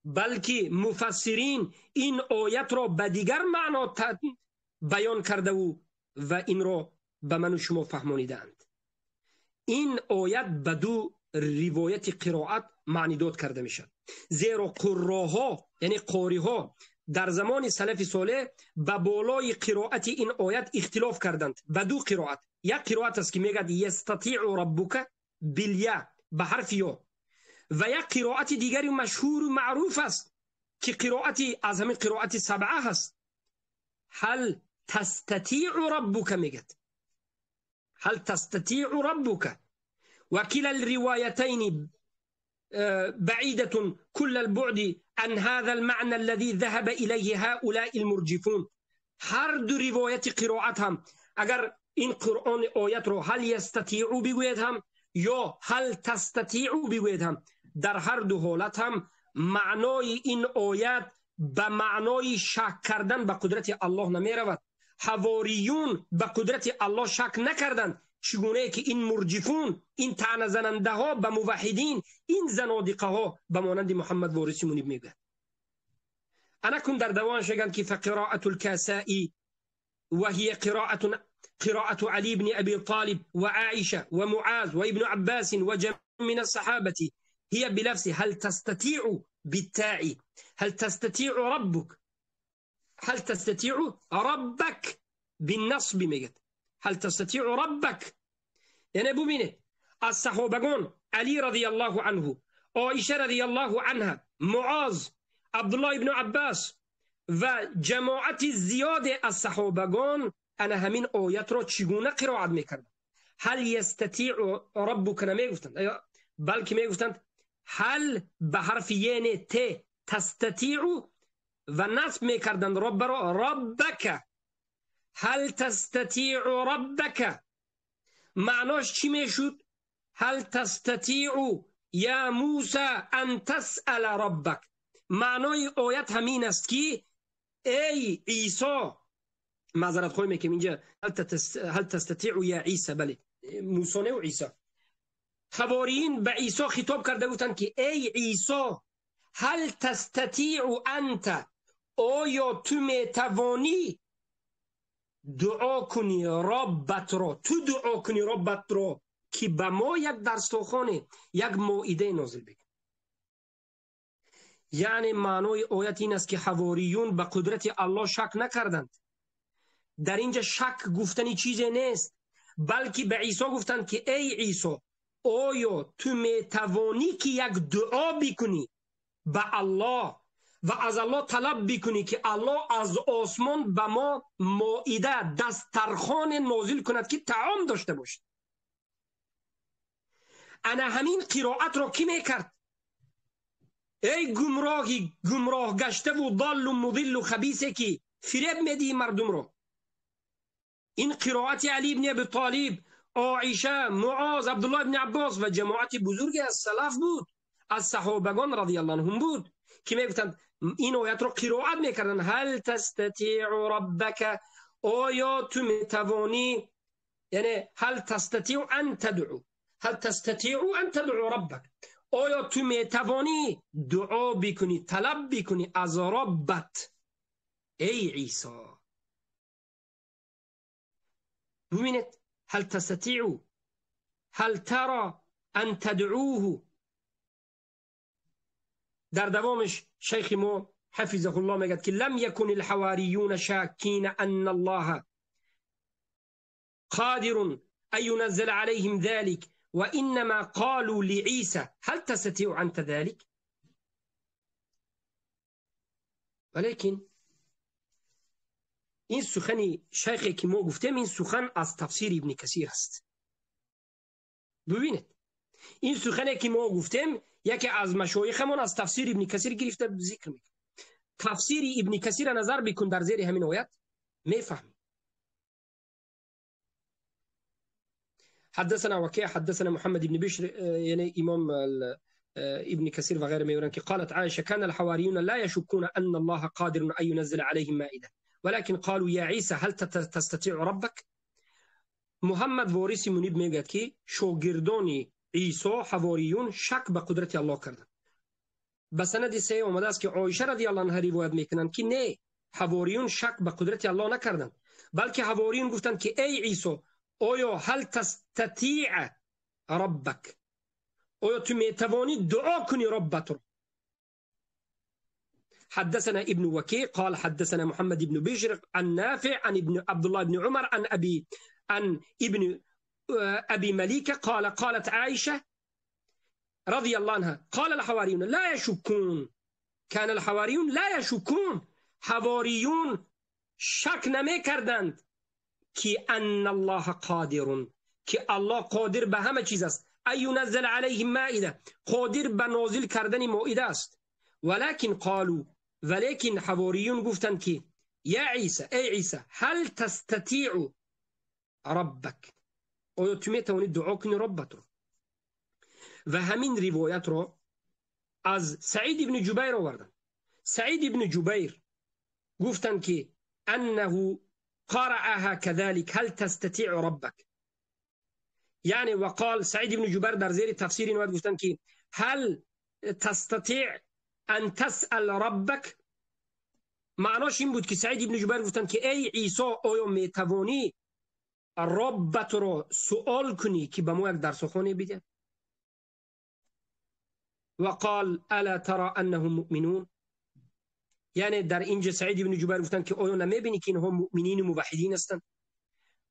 بلکه مفسرین این آیت را به دیگر معنا بیان کرده و این را به من و شما فهمانیدند. این آیت به دو روایت قرائت معنی داد کرده میشد، زیرا قراها یعنی قاریها در زمان سلف صالح به بالای قرائت این آیت اختلاف کردند به دو قرائت. یک قرائت است که میگه یستطیع ربک بالیا به حرف یا، و یک قرائت دیگری مشهور و معروف است که قرائت از همین قرائت سبعه هست، هل تستطیع ربک میگه، هل تستطیع ربک. وكلا الروايتين بعيدة كل البعد عن هذا المعنى الذي ذهب إليه هؤلاء المرجفون. هر دو روایت قرائت هم اگر این قرآن آیت رو هل یستطیع بگوید هم یا هل تستطیع بگوید هم، در هر دو حالت هم معنای این آیت به معنای شک کردن به قدرت الله نمی رود. حواریون به قدرت الله شک نکردند، چگونه که این مرجفون، این طعنه زننده ها به موحدین، این زنادقه ها به مانند محمد وارث منیب میگوید. انا کن در دوان شگند که فقراءة الكسائي وهي قراءة علي بن أبي طالب وعائشة ومعاذ وابن عباس وجمع من الصحابة هي بلفظ هل تستطيع بالتاء، هل تستطيع ربك، هل تستطيع ربك بالنصب میگه، هل تستطيع ربك. یعنی ببینید از صحابگان علی رضی الله عنه، عایشه رضی الله عنها، معاذ، عبدالله ابن عباس و جماعت زیاد از صحابگان انا همین آیت را چگونه قرائت میکردند. هل یستطیع ربک نمیگفتند، بلکه میگفتند هل به حرف یعنی ت تستطیع و نصب میکردند رب را ربک، هل تستطیع ربک. معناش چی میشد؟ هل تستطیع یا موسی ان تسأل ربک. معنای آیت همین است که ای عیسی معذرت خواهی میکنم اینجا هل تستطيع یا عیسی، بله موسی و عیسی. حواریین به عیسی خطاب کرده گفتند که ای عیسی هل تستطيع انت، آیا تو میتوانی دعا کنی ربت را، تو دعا کنی ربت را که به ما یک درستخانه، یک مائده نازل بکن. یعنی معنای آیت این است که حواریون به قدرت الله شک نکردند. در اینجا شک گفتنی چیزی نیست، بلکه به عیسی گفتند که ای عیسی آیا تو میتوانی که یک دعا بکنی به الله و از الله طلب بکنی که الله از آسمان به ما مائده، دسترخوان نازل کند که طعام داشته باشد. انا همین قرائت را کی میکرد؟ ای گمراهی، گمراه گشته و ضال و مضل و خبیثه که فریب میدی مردم را. این قرائت علی بن ابی طالب، عایشه، معاذ، عبدالله بن عباس و جماعت بزرگی از سلف بود، از صحابگان رضی الله عنهم بود که میگفتند این آیت را قرائت میکردن. هل تستطیع ربک، آیا تو میتوانی، یعنی هل تستطیع ان تدعو، هل تستطیع ان تدعو ربک، آیا تو میتوانی دعا بکنی، طلب بکنی از ربت ای عیسی. ببینید هل تستطیع، هل ترى ان تدعوه. در دوامش شیخ ما حفظه الله میگه که لم يكن الحواریون شاکین ان الله قادر ان ينزل عليهم ذلك وانما قالوا لعيسى هل تستطيع انت ذلك. ولكن این سخنی شیخی که ما گفتیم، این سخن از تفسیر ابن کثیر است. ببینید این سخنی که ما گفتیم یکی از مشایخمون از تفسیر ابن کثیر گرفته ذکر میکنه. تفسیر ابن کثیر نظر بکن در زیر همین آیت میفهمی. حدثنا وكيع حدثنا محمد بن بشر، يعني امام ابن كثير وغيره میورن که قالت عائشه كان الحواريون لا يشكون ان الله قادر ان ينزل عليهم مائده ولكن قالوا يا عيسى هل تستطيع ربك. محمد وارث منیب میگه که شاگردان عیسی حواریون شک به قدرت الله کردند. به سند سه آمده است که عایشه رضی الله عنها روایت میکنند که نه، حواریون شک به قدرت الله نکردند، بلکه حواریون گفتند که ای عیسی آیا هل تستطیع ربک، آیا تو میتوانی دعا کنی ربت رو. حدثنا ابن وكيع قال حدثنا محمد بن بشر عن نافع عن ابن عبد الله بن عمر عن ابي عن ابن ابي مليكه قال قالت عائشه رضي الله عنها قال الحواريون لا يشكون، كان الحواريون لا يشكون، حواریون شک نمی کردند که ان الله قادر، که الله قادر به همه چیز است، ان ينزل عليهم مائده، قادر به نازل کردن مائده است. ولكن قالوا، ولكن حواریون گفتند که یا عیسی، ای عیسی هل تستطيع ربک، آیا تو میتوانی دعا کنی ربت رو. و همین روایت رو از سعید ابن جبیر آوردن. سعید ابن جبیر گفتند که انه قرأها كذلك هل تستطيع ربك، یعنی وقال سعید ابن جبیر در زیر تفسیر این روایت گفتند که هل تستطيع ان تسأل ربك، معناش این بود که سعید ابن جبیر گفتند که ای عیسی آیا میتوانی ربت رو سوال کنی که به ما یک درس خانه بده. وقال الا ترى انهم مؤمنون، یعنی در اینجا سعید ابن جبیر گفتند که آیا نمیبینی که اینها مؤمنین و موحدین هستند.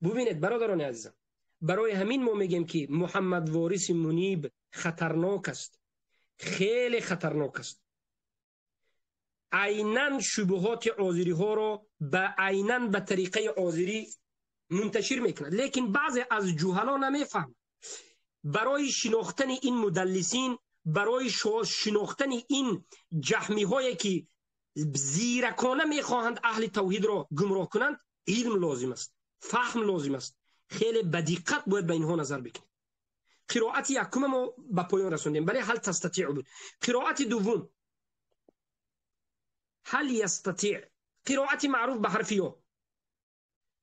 ببینید برادران عزیزم، برای همین ما میگیم که محمد وارث منیب خطرناک است، خیلی خطرناک است. عینا شبهات آذری ها رو به عینا به طریقه آذری منتشر میکند، لیکن بعضی از جهلا نمیفهم. برای شناختن این مدلسین، برای شناختن این جهمی هایی که زیرکانه میخواهند اهل توحید را گمراه کنند، علم لازم است، فهم لازم است. خیلی به دقت باید به اینها نظر بکنید. قرائت یکم ما به پایان رسوندیم، بله هل تستطیع بود. قرائت دوم هل یستطیع، قرائت معروف به حرف یا.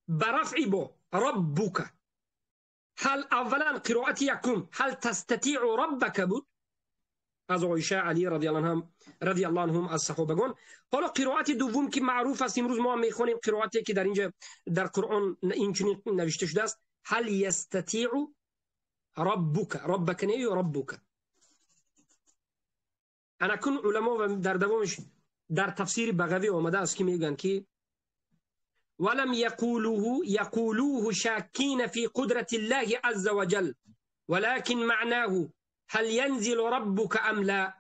به رفع با ربك. هل اولا قراءت یکم هل تستطيع ربك بود از عایشه، علی رضی الله عنهم، رضی الله عنهم، از صحابگان. حالا قرائت دوم که معروف است، امروز ما هم میخوانیم، قرائتی که در اینجا در قرآن این چنین نوشته شده است: هل يستطيع ربك. ربك نه یا ربك. اکنون علما و در دوامش در تفسیر بغوی آمده است که میگن که ولم يقولوه يقولوه شاكين في قدرة الله عز وجل، ولكن معناه هل ينزل ربك أم لا،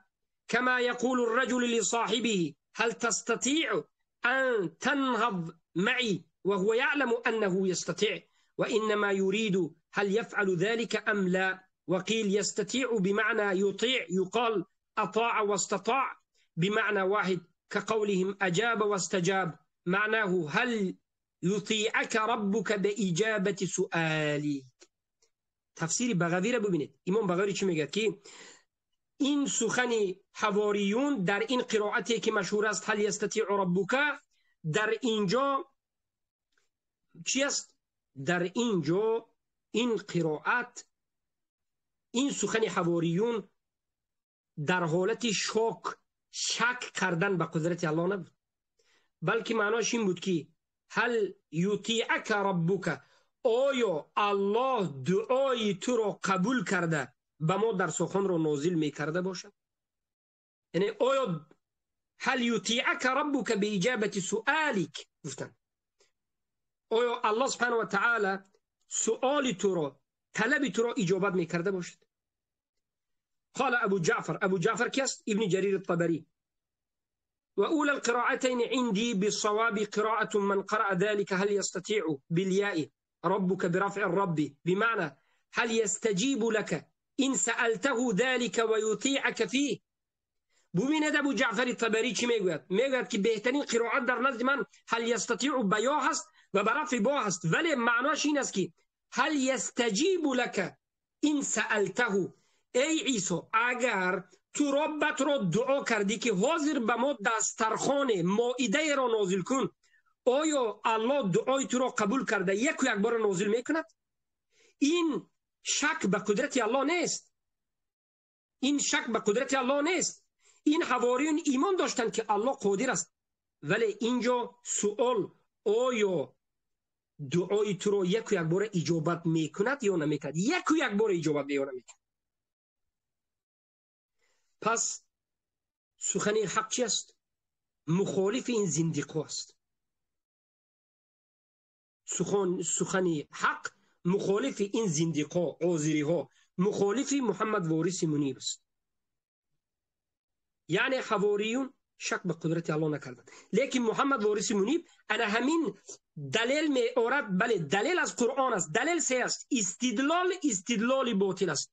كما يقول الرجل لصاحبه هل تستطيع أن تنهض معي، وهو يعلم أنه يستطيع، وإنما يريد هل يفعل ذلك أم لا. وقيل يستطيع بمعنى يطيع، يقال أطاع واستطاع بمعنى واحد، كقولهم أجاب واستجاب، معناه هل يطيعك ربك بإجابة سؤالك. تفسیر بغوی را ببینید. امام بغوی چی میگه؟ که این سخن حواریون در این قرائتی که مشهور است، هل يستطيع ربك، در اینجا چی است؟ در اینجا این قرائت، این سخن حواریون در حالت شک کردن به قدرت الله نبود، بلکه معناش این بود که هل يطيعك ربك، آیا الله دعای تو را قبول کرده به ما دسترخوان را نازل میکرده باشد؟ یعنی آیا هل يطيعك ربك بإجابة سؤالك گفتن، آیا الله سبحانه و تعالی سؤال تو را، طلب تو را اجابت میکرده باشد؟ قال ابو جعفر. ابو جعفر کی است؟ ابن جرير الطبري: وأولى القراءتين عندي بالصواب قراءة من قرأ ذلك هل يستطيع بالياء ربك برفع الرب، بمعنى هل يستجيب لك إن سألته ذلك ويطيعك فيه. ببینید ابو جعفر طبری چی میگوید. میگوید که بهترین قرائت در نزد من هل يستطيع با یا هست و برفع با هست، ولی معناش این است که هل يستجيب لك إن سألته. ای عیسی، اگر تو ربت را دعا کردی که حاضر به ما دسترخوان مائده را نازل کن، آیا الله دعای تو را قبول کرده یک و یک بار نازل میکند؟ این شک به قدرت الله نیست. این شک به قدرت الله نیست. این حواریون ایمان داشتند که الله قادر است، ولی اینجا سوال آیا دعای تو را یک و یک بار اجابت میکند یا نمیکند؟ یک و یک بار اجابت یا نمیکند؟ پس سخن حق چی است؟ مخالف این زندیقو است. سخن حق مخالف این زندیقا، آذری ها، مخالف محمد وارث منیب است. یعنی حواریون شک به قدرت الله نکردند، لیکن محمد وارث منیب انا همین دلیل می آورد. بله، دلیل از قرآن است. دلیل سه است. استدلال، استدلال باطل است.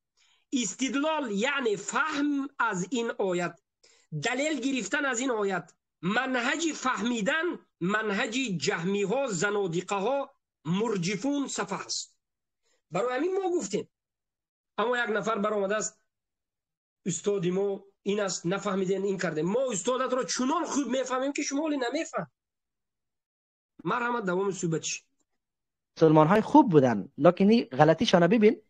استدلال یعنی فهم از این آیت، دلیل گرفتن از این آیت، منهج فهمیدن منهج جهمی ها، زنادقه ها، مرجفون، سفه است. برای همین ما گفتیم. اما یک نفر برآمده است استاد ما این است، نفهمیدین، این کرده. ما استادت را چنان خوب میفهمیم که شما ولی نمیفهم. مرحمت، دوام صحبت. مسلمان های خوب بودن، لکن این غلطیشان ببین.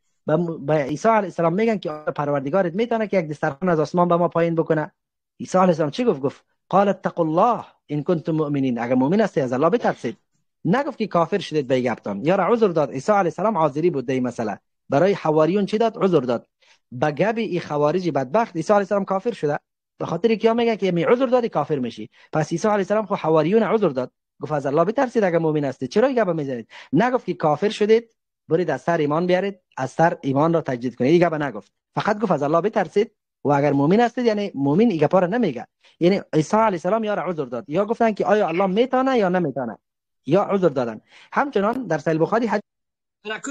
به عیسی علیه السلام میگن که پروردگارت میتونه که یک دسترخوان از آسمان به ما پایین بکنه؟ عیسی علیه السلام چی گفت؟ گفت قال اتقوا الله إن كنتم مؤمنين، اگر مؤمن هستی از الله بترسید. نگفت که کافر شدید به گپتان. یا عذر داد. عیسی علیه السلام حاضری بود در این مسئله. برای حواریون چی داد؟ عذر داد. به گپ ای خوارج بدبخت عیسی علیه السلام کافر شده، به خاطر که میگن که می عذر دادی کافر میشی. پس عیسی علیه السلام خو حواریون عذر داد، گفت از الله بترسید اگر مؤمن هستید، چرا این گپ میزنید؟ نگفت که کافر شدید، برید از سر ایمان بیارید، از سر ایمان را تجدید کنید. این گپ نگفت، فقط گفت از الله بترسید و اگر مؤمن هستید. یعنی مؤمن این گپ را نمیگه. یعنی عیسی علیه السلام یا عذر داد، یا گفتن که آیا الله میتونه یا نمیتونه، یا عذر دادن. همچنان در صحیح بخاری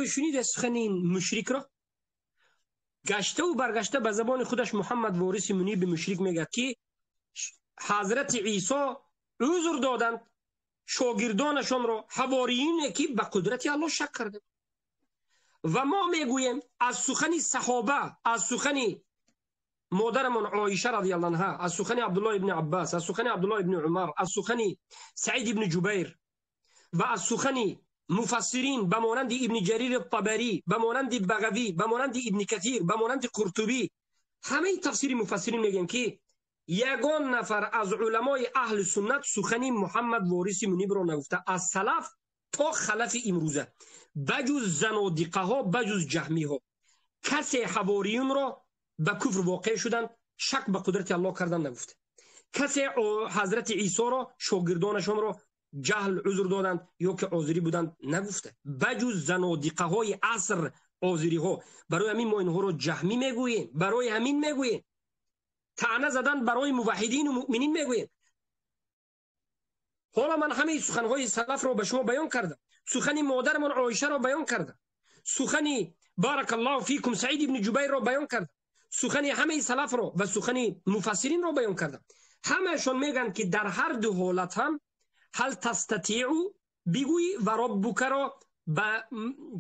شنید سخن این مشرک را؟ گشته و برگشته به زبان خودش محمد وارث منیب مشرک میگه که حضرت عیسی عذر دادند شاگردانشان را، حواریین که به قدرت الله شک کرده. و ما میگوییم از سخن صحابه، از سخن مادرمان عایشه رضی الله عنها، از سخن عبدالله ابن عباس، از سخن عبدالله ابن عمر، از سخن سعید ابن جبیر و از سخن Муфассирин ба монанди Ибни Ҷарир Табарӣ, ба монанди Бағавӣ, ба монанди Ибни Касир, ба монанди Қуртубӣ, ҳамаи тафсири муфассирин мегӯянд, ки ягон нафар аз уламои аҳли суннат сухани Муҳаммад Вориси Мунибро нагуфта, аз салаф то халафи имрӯза, баҷуз занодиқаҳо, баҷуз ҷаҳмиҳо. Касе ҳавориюнро ба куфр воқеъ шуданд, шак ба қудрати Аллоҳ кардан нагуфта. Касе ҳазрати Исоро, шогирдонашонро ҷаҳл узр доданд ё ки озирӣ буданд нагуфта, баҷуз занодиқаҳои аср, озириҳо. Барои ҳамин мо инҳоро ҷаҳмӣ мегӯем, барои ҳамин мегӯем таъна задан барои муваҳидину муъминин мегӯем. Ҳоло ман ҳамаи суханҳои салафро ба шумо баён кардам, сухани модарамон Оишаро баён кардам, сухани баракаллоҳу фикум Саид ибни Ҷубайрро баён кардам, сухани ҳамаи салафро ва сухани муфассиринро баён кардам. Ҳамаашон мегӯянд, ки дар ҳар ду ҳолат ҳам ҳал тастатиъу бигӯӣ ва роббукаро ба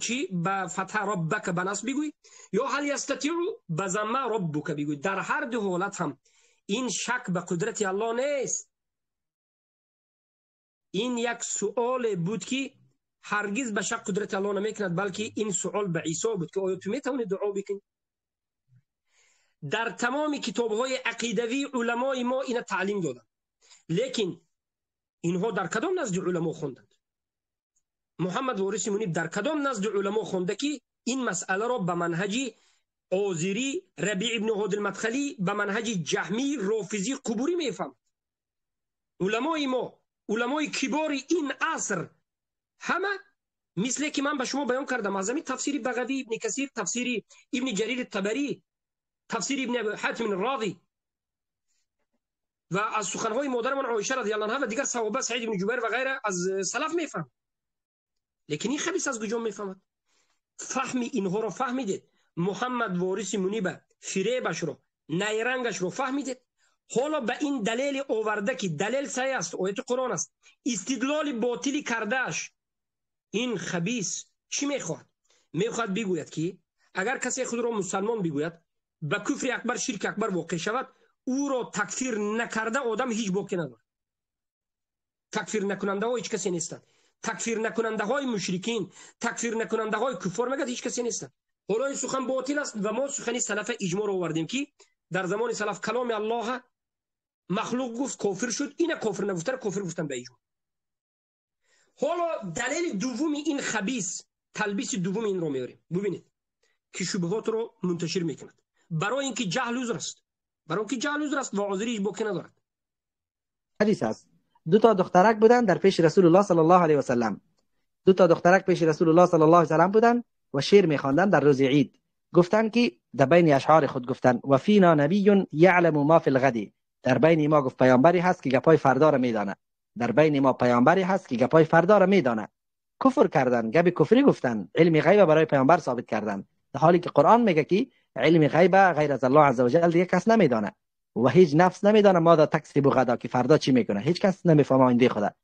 чӣ, ба фатҳа роббака ба насб бигӯӣ, ё ҳал ястатиъу ба замма роббука бигӯӣ. Дар ҳар ду ҳолат ҳам ин шак ба қудрати Аллоҳ нест. Ин як суоле буд, ки ҳаргиз ба шак қудрати Аллоҳ намекунад, балки ин суол ба Исо буд, ки оё ту метавонӣ дуо бикунӣ? Дар тамоми китобҳои ақидавии уламои мо ина таълим доданд, лекин инҳо дар кадом назди уламо хонданд? Муҳаммад Вориси Муниб дар кадом назди уламо хонда, ки ин масъаларо ба манҳаҷи озирӣ, Рабиъ ибни Ҳодил Мадхалӣ, ба манҳаҷи ҷаҳмӣ, рофизӣ, қубурӣ мефаҳмад? Уламои мо, уламои кибори ин аср ҳама, мисле ки ман ба шумо баён кардам, аз ҳамин тафсири Бағавӣ, Ибни Касир, тафсири Ибни Ҷарири Табарӣ, тафсири Ибни Ҳатим Розӣ ва аз суханҳои модарамон Оиша радиаллоҳу анҳа ва дигар саҳоба, Саид ибни Ҷубайр ва ғайра, аз салаф мефаҳмад. Лекин ин хабис аз куҷо мефаҳмад? Фаҳми инҳоро фаҳмидед? Муҳаммад Вориси Муниба фиребашро, найрангашро фаҳмидед? Ҳоло ба ин далели оварда, ки далел сай аст, ояти Қуръон аст, истидлоли ботилӣ кардааш, ин хабис чӣ мехоҳад? Мехоҳад бигӯяд, ки агар касе худро мусалмон бигӯяд, ба куфри акбар, ширки акбар воқеъ шавад, ӯро такфир накарда одам ҳеҷ боке надорад. Такфир накунандаҳо ҳеҷ касе нестанд. Такфир накунандаҳои мушрикин, такфир накунандаҳои куффор, мегӯяд, ҳеҷ касе нестанд. Ҳоло ин сухан ботил аст ва мо сухани салафа иҷморо овардем, ки дар замони салаф каломи Аллоҳа махлуқ гуфт, кофир шуд, ина кофир нагуфтара кофир гуфтан ба иҷмо. Ҳоло далели дуввуми ин хабис, талбиси дуввуми инро меорем. Бубинед, ки шубҳотро мунташир мекунад, барои ин ки ҷаҳл узр аст, барои ин ки ҷаҳл узр аст ва озирӣ ҳеҷ боке надорад. حدیث است. دو تا دخترک بودن در پیش رسول الله صلی الله علیه و سلم. دو تا دخترک پیش رسول الله صلی الله علیه و سلم بودن و شعر میخواندن در روز عید. گفتن که در بین اشعار خود گفتن و فینا نبی یعلم ما فی الغد. در بین ما، گفت، پیامبری هست که گپای فردا را میدانه. در بین ما پیامبری هست که گپای فردا را میدانه. کفر کردن، گپ کفری گفتن، علم غیب برای پیامبر ثابت کردن، در حالی که قرآن میگه که علم غیب غیر از الله عزوجل دیگه کس نمیدانه و هیچ نفس نمیدانه ماذا تکسب غدا، که فردا چی میکنه. هیچ کس نمیفهمه آینده خوده.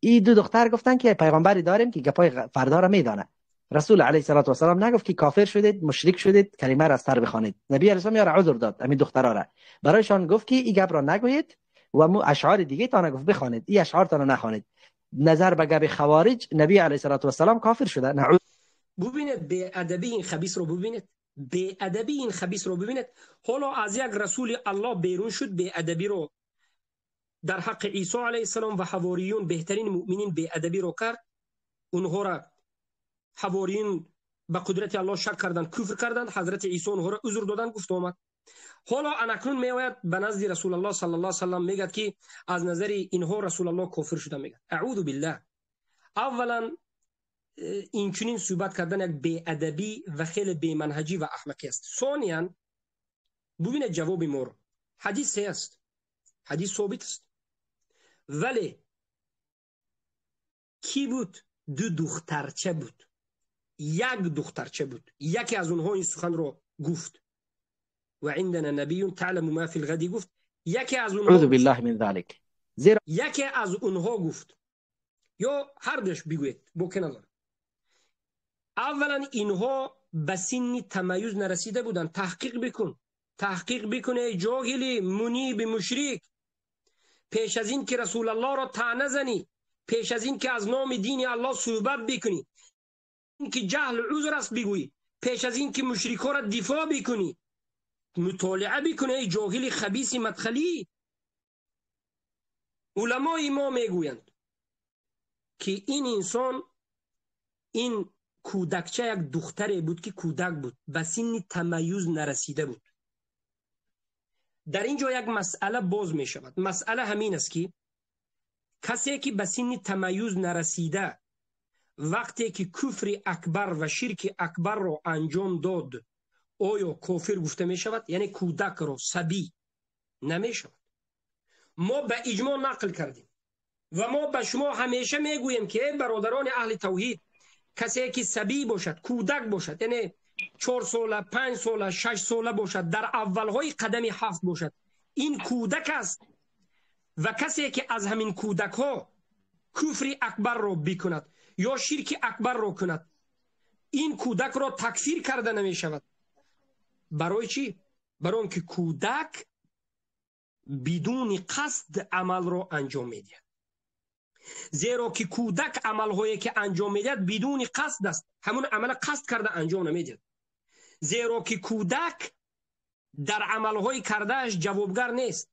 این دو دختر گفتن که پیغمبری داریم که گپای فردا را میدانه. رسول علیه الصلاه و السلام نگفت که کافر شدید، مشرک شدید، کلمه را از سر بخوانید. نبی علیه السلام یارا عذر داد. همین دخترا را برایشان گفت که این گپ را نگویید و مو اشعار دیگه تا نگفت بخوانید، این اشعار تا نخوانید. نظر به گپ خوارج نبی علیه الصلاه و السلام کافر شده، نعوذ ببینید بی‌ادبی این خبیث رو، ببینید بی‌ادبی این خبیث رو، ببینید. حالا از یک رسول الله بیرون شد، بی‌ادبی رو در حق عیسی علیه السلام و حواریون، بهترین مؤمنین، بی‌ادبی رو کرد. اونها را حواریون به قدرت الله شک کردند، کفر کردند. حضرت عیسی اونها را عذر دادن، گفت آمد. حالا انکنون میآید به نزد رسول الله صلی الله علیه وسلم، میگه که از نظر اینها رسول الله کافر شده. میگه اعوذ بالله. اولا این چنین صحبت کردن یک بی‌ادبی و خیلی بی‌منهجی و احمقی است. ثانیا ببینید جواب ما رو. حدیث است، حدیث ثابت است، ولی کی بود؟ دو دخترچه بود، یک دخترچه بود. یکی از اونها این سخن رو گفت و عندنا نبی تعلم ما فی الغد گفت. یکی از اونها اعوذ بالله من ذلك. زیرا یکی از اونها گفت یا هر دوش بگوید باک نداره. اولا اینها به سن تمیز نرسیده بودن. تحقیق بکن، تحقیق بکن ای جاهلی منیب مشرک. پیش از این که رسول الله را طعنه زنی، пеш аз ин ки аз номи дини Аллоҳ суҳбат бикунӣ, ин ки ҷаҳл узр аст бигӯӣ, пеш аз ин ки мушрикҳоро дифоъ бикунӣ, мутолиа бикунӣ, эй ҷоҳили хабиси мадхалӣ. Уламои мо мегӯянд ки ин инсон, ин кӯдакча як духтаре буд ки кӯдак буд, ба синни тамаюз нарасида буд. Дар ин ҷо як масъала боз мешавад. Масъала ҳамин аст ки касе ки ба синни тамаюз нарасида вақте ки куфри акбар ва ширки акбарро анҷом дод, оё кофир гуфта мешавад? Яъне кӯдакро, сабӣ намешавад. Мо ба иҷмоъ нақл кардем ва мо ба шумо ҳамеша мегӯем ки эй бародарони аҳли тавҳид, касе ки сабӣ бошад, кӯдак бошад, яъне 4 сола, 5 сола, 6 сола бошад, дар аввалҳои қадами 7 бошад, ин кӯдак аст ва касе ки аз ҳамин кӯдакҳо куфри акбарро бикунад ё ширки акбарро кунад, ин кӯдакро такфир карда намешавад. Барои чӣ? Барои он ки кӯдак бидуни қасд амалро анҷом медиҳад. Зеро ки кӯдак амалҳое ки анҷом медиҳад бидуни қасд аст, ҳамон амала қасд карда анҷом намедиҳад. Зеро ки кӯдак дар амалҳои кардааш ҷавобгар нест.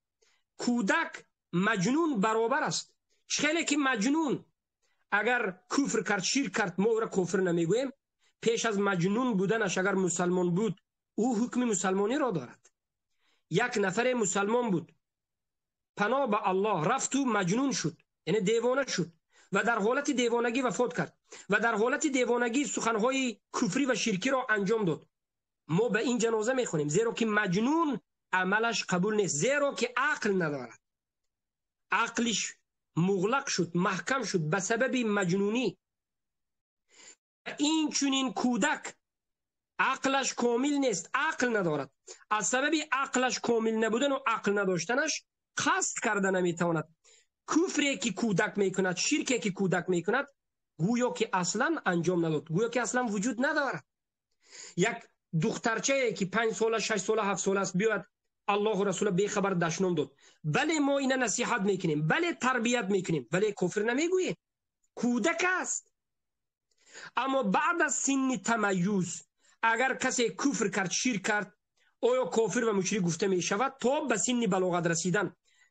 Кӯдак маҷнун баробар аст. Чӣ хеле ки маҷнун агар куфр кард, ширк кард, мо ӯро кофир намегӯем. Пеш аз маҷнун буданаш агар мусалмон буд, ӯ ҳукми мусалмониро дорад. Як нафаре мусалмон буд, паноҳ ба Аллоҳ рафту маҷнун шуд, яъне девона шуд ва дар ҳолати девонагӣ вафот кард ва дар ҳолати девонагӣ суханҳои куфрӣ ва ширкиро анҷом дод. Мо ба ин ҷаноза мехонем, зеро ки маҷнун амалаш қабул нест, зеро ки ақл надорад. Ақлиш муғлақ шуд, маҳкам шуд ба сабаби маҷнунӣ. Ин чунин кӯдак ақлаш комил нест, ақл надорад. Аз сабаби ақлаш комил набудану ақл надоштанаш қасд карда наметавонад. Куфре ки кӯдак мекунад, ширке ки кӯдак мекунад, гӯё ки аслан анҷом надод, гӯё ки аслан вуҷуд надорад. Як духтарчае ки 5 сола, 6 сола, 7 сола аст, биёяд Аллоҳу Расула бехабар дашном дод. Бале, мо ина насиҳат мекунем, бале, тарбият мекунем, вале кофир намегӯем. Кӯдак аст. Аммо баъд аз синни тамаюз агар касе куфр кард, ширк кард, оё кофир ва мушрик гуфта мешавад то ба синни балоғат расидан?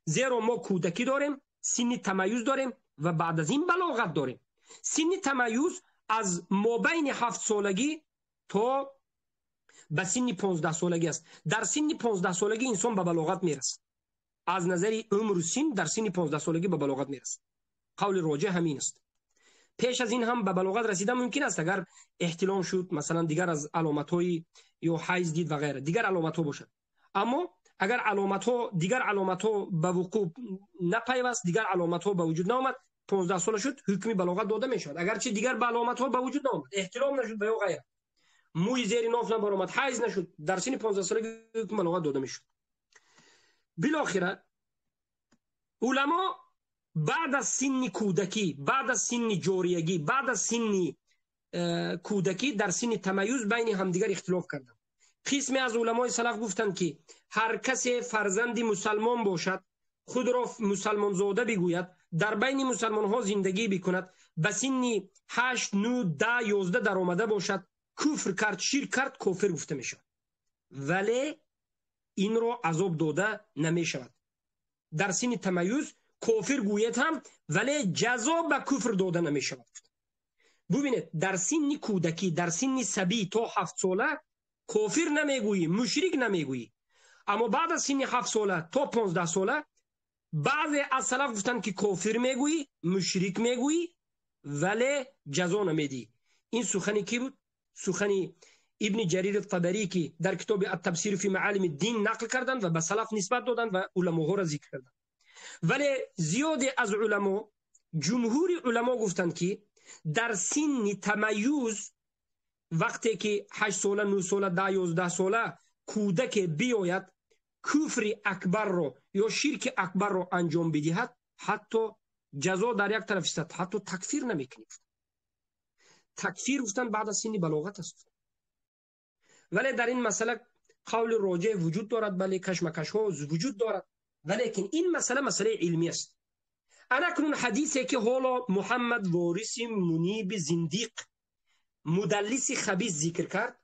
Зеро мо кӯдакӣ дорем, синни тамаюз дорем ва баъд аз ин балоғат дорем. Синни тамаюз аз мобайни 7 солагӣ то ба синни 15 солагӣ аст. Дар синни 15 солагӣ инсон ба балоғат мерасад. Аз назари умру син дар синни 15 солагӣ ба балоғат мерасад. Қавли роҷеҳ ҳамин аст. Пеш аз ин ҳам ба балоғат расидан мумкин аст, агар эҳтилом шуд, масалан дигар аз аломатҳои ё ҳайз дид ва ғайра, дигар аломатҳо бошад. Аммо агар аломатҳо, дигар аломатҳо ба вуқӯъ напайваст, дигар аломатҳо ба вуҷуд наомад, 15 сола шуд, ҳукми балоғат дода мешавад. Агарчи дигар ба аломатҳо ба вуҷуд наомад, эҳтилом нашуд ва ё ғайра, мӯи зери ноф набаромад, ҳайз нашуд, дар синни 15 солагӣ ҳукми балоғат дода мешуд. Билохира уламо баъд аз синни кӯдакӣ, баъд аз синни ҷориягӣ, баъд аз синни кӯдакӣ дар синни тамаюз байни ҳамдигар ихтилоф карданд. Қисме аз уламои салаф гуфтанд ки ҳар касе фарзанди мусалмон бошад, худро мусалмонзода бигӯяд, дар байни мусалмонҳо зиндагӣ бикунад, ба синни 8, 9, 10, 11 даромада бошад, куфр кард, ширк кард, кофир гуфта мешавад. Вале инро азоб дода намешавад. Дар синни тамаюз кофир гӯяд ҳам, вале ҷазо ба куфр дода намешавад. Бубинед, дар синни кӯдакӣ, дар синни сабӣ то 7 сола кофир намегӯӣ, мушрик намегӯӣ. Аммо баъд аз синни 7 сола то 15 сола баъзе аз салаф гуфтанд ки кофир мегӯӣ, мушрик мегӯӣ, вале ҷазо намедиҳӣ. Ин сухани кӣ буд? Сухани Ибни Ҷарир Табарӣ ки дар китоби Ат-Табсир фи маалими дин нақл карданд ва ба салаф нисбат доданд ва уламоҳоро зикр карданд. Вале зиёде аз уламо, ҷумҳури уламо гуфтанд ки дар синни тамаюз вақте ки 8 сола, 9 сола, 10, 11 сола кӯдаке биёяд, куфри акбарро ё ширки акбарро анҷом бидиҳад, ҳатто ҷазо дар як тараф истад, ҳатто такфир намекунӣ. Такфир гуфтанд баъд аз синни балоғат аст. Вале дар ин масъала қавли роҷеҳ вуҷуд дорад, бале кашмакашҳо вуҷуд дорад, валекин ин масъала масъалаи илмӣ аст. Анакнун ҳадисе ки ҳоло Муҳаммад Вориси Муниби зиндиқ, мудаллиси хабис зикр кард,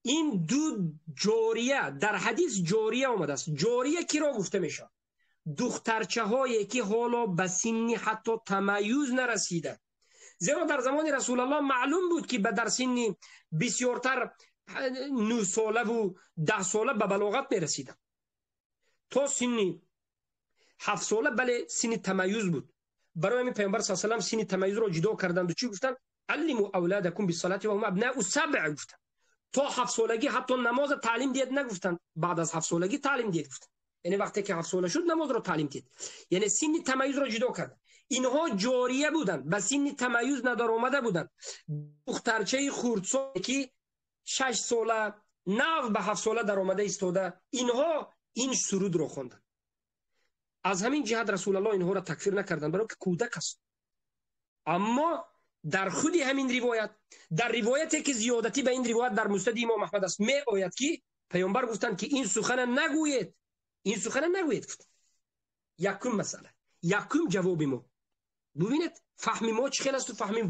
ин ду ҷория дар ҳадис ҷория омадааст. Ҷория киро гуфта мешавад? Духтарчаҳое ки ҳоло ба синни ҳатто тамаюз нарасида. Зеро дар замони Расулаллоҳ маълум буд ки ба дар синни бисёртар 9 солаву 10 сола ба балоғат мерасиданд. То синни 7 сола бале синни тамаюз буд. Барои ҳамин Паёмбар саллаллоҳу алайҳи васаллам синни тамаюзро ҷудо карданду чӣ гуфтанд? Аллиму авладакум биссалати ва ҳум абнау сабъ гуфтанд. То 7 солагӣ ҳатто намоза таълим диҳед нагуфтанд, баъд аз 7 солагӣ таълим диҳед гуфтанд. Яъне вақте ки 7 сола шуд намозро таълим диҳед. Яъне синни тамаюзро ҷудо карданд. Инҳо ҷория буданд, ба синни тамаюз надаромада буданд. Духтарчаи хурдсоле ки 6 сола нав ба 7 сола даромада истода, инҳо ин сурудро хонданд. Аз ҳамин ҷиҳат Расулаллоҳ инҳоро такфир накарданд, барои ки кӯдак аст. Аммо дар худи ҳамин ривоят, дар ривояте ки зиёдатӣ ба ин ривоят дар Муснади Имом Аҳмад аст, меояд ки Паёмбар гуфтанд ки ин сухана нагӯед, ин сухана нагӯед гуфтанд. Якум масъала, якум ҷавоби мо. Бубинед фаҳми мо чӣ хел аст ва фаҳми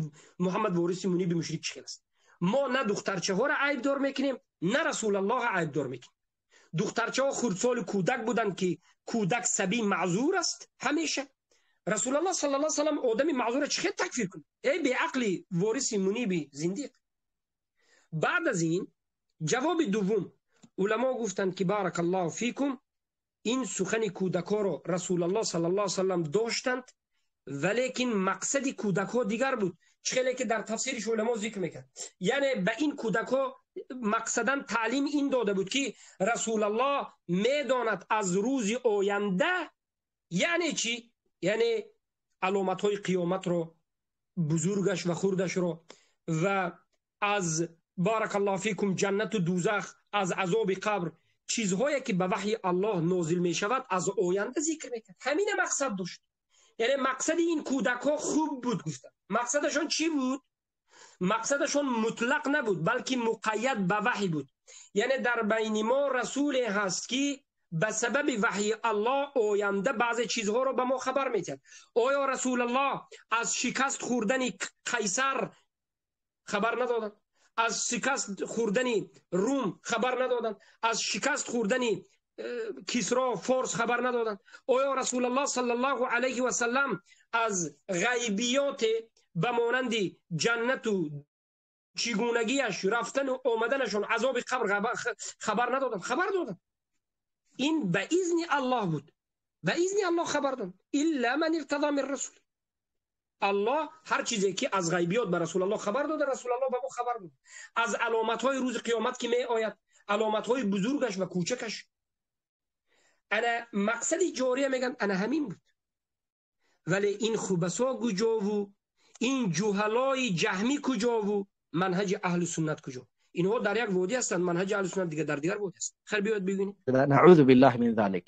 Муҳаммад Вориси Муниби мушрик чӣ хел аст. Мо на духтарчаҳоро айбдор мекунем, на Расулаллоҳро айбдор мекунем. Духтарчаҳо хурдсоли кӯдак буданд ки кӯдак сабӣ маъзур аст ҳамеша. Расулаллоҳ саллаллоҳу алайҳи васаллам одами маъзурро чӣ хел такфир кунад? Эй беақли Вориси Муниби зиндиқ. Баъд аз ин ҷавоби дуввум, уламо гуфтанд ки баракаллоҳу фикум, ин сухани кӯдакҳоро Расулаллоҳ саллаллоҳу алайҳи васаллам доштанд, валекин мақсади кӯдакҳо дигар буд. Чӣ хеле ки дар тафсириш уламо зикр мекард. Яъне ба ин кӯдакҳо мақсадан таълим ин дода буд ки Расулаллоҳ медонад аз рӯзи оянда, яъне чӣ? Яъне аломатҳои қиёматро, бузургаш ва хурдашро, ва аз баракаллоҳу фикум ҷаннату дузах, аз азоби қабр, чизҳое ки ба ваҳйи Аллоҳ нозил мешавад аз оянда зикр мекард. Ҳамина мақсад дошт. Яъне мақсади ин кӯдакҳо хуб буд гуфтанд. Мақсадашон чӣ буд? Мақсадашон мутлақ набуд, балки муқайяд ба ваҳй буд. Яъне дар байни мо расуле ҳаст ки ба сабаби ваҳйи Аллоҳ оянда баъзе чизҳоро ба мо хабар медиҳад. Оё Расулаллоҳ аз шикаст хӯрдани Қайсар хабар надоданд? Аз шикаст хӯрдани Рум хабар надоданд? Аз шикаст хӯрдани Кисро, Форс хабар надоданд? Оё Расулаллоҳ саллаллоҳу алайҳи васаллам аз ғайбиёте ба монанди ҷаннату чигунагиаш, рафтану омаданашон, азоби қабр хабар надоданд? Хабар доданд. Ин ба изни Аллоҳ буд. Ба изни Аллоҳ хабар доданд. Илла ман иртадо мин расул. Аллоҳ ҳар чизе ки аз ғайбиёт ба Расулаллоҳ хабар дода, Расулаллоҳ ба мо хабар дод. Аз аломатҳои рӯзи қиёмат ки меояд, аломатҳои бузургаш ва кӯчакаш. Ана мақсади ҷория мегӯянд ана ҳамин буд. Вале ин хубасо куҷову, ин ҷуҳалои ҷаҳмӣ куҷову, манҳаҷи аҳлу суннат куҷо? Инҳо дар як водӣ ҳастанд, манҳаҷи аҳлу суннат дигар дар дигар водӣ аст. Хайр, биёед бибинем. نعوذ بالله من ذلك.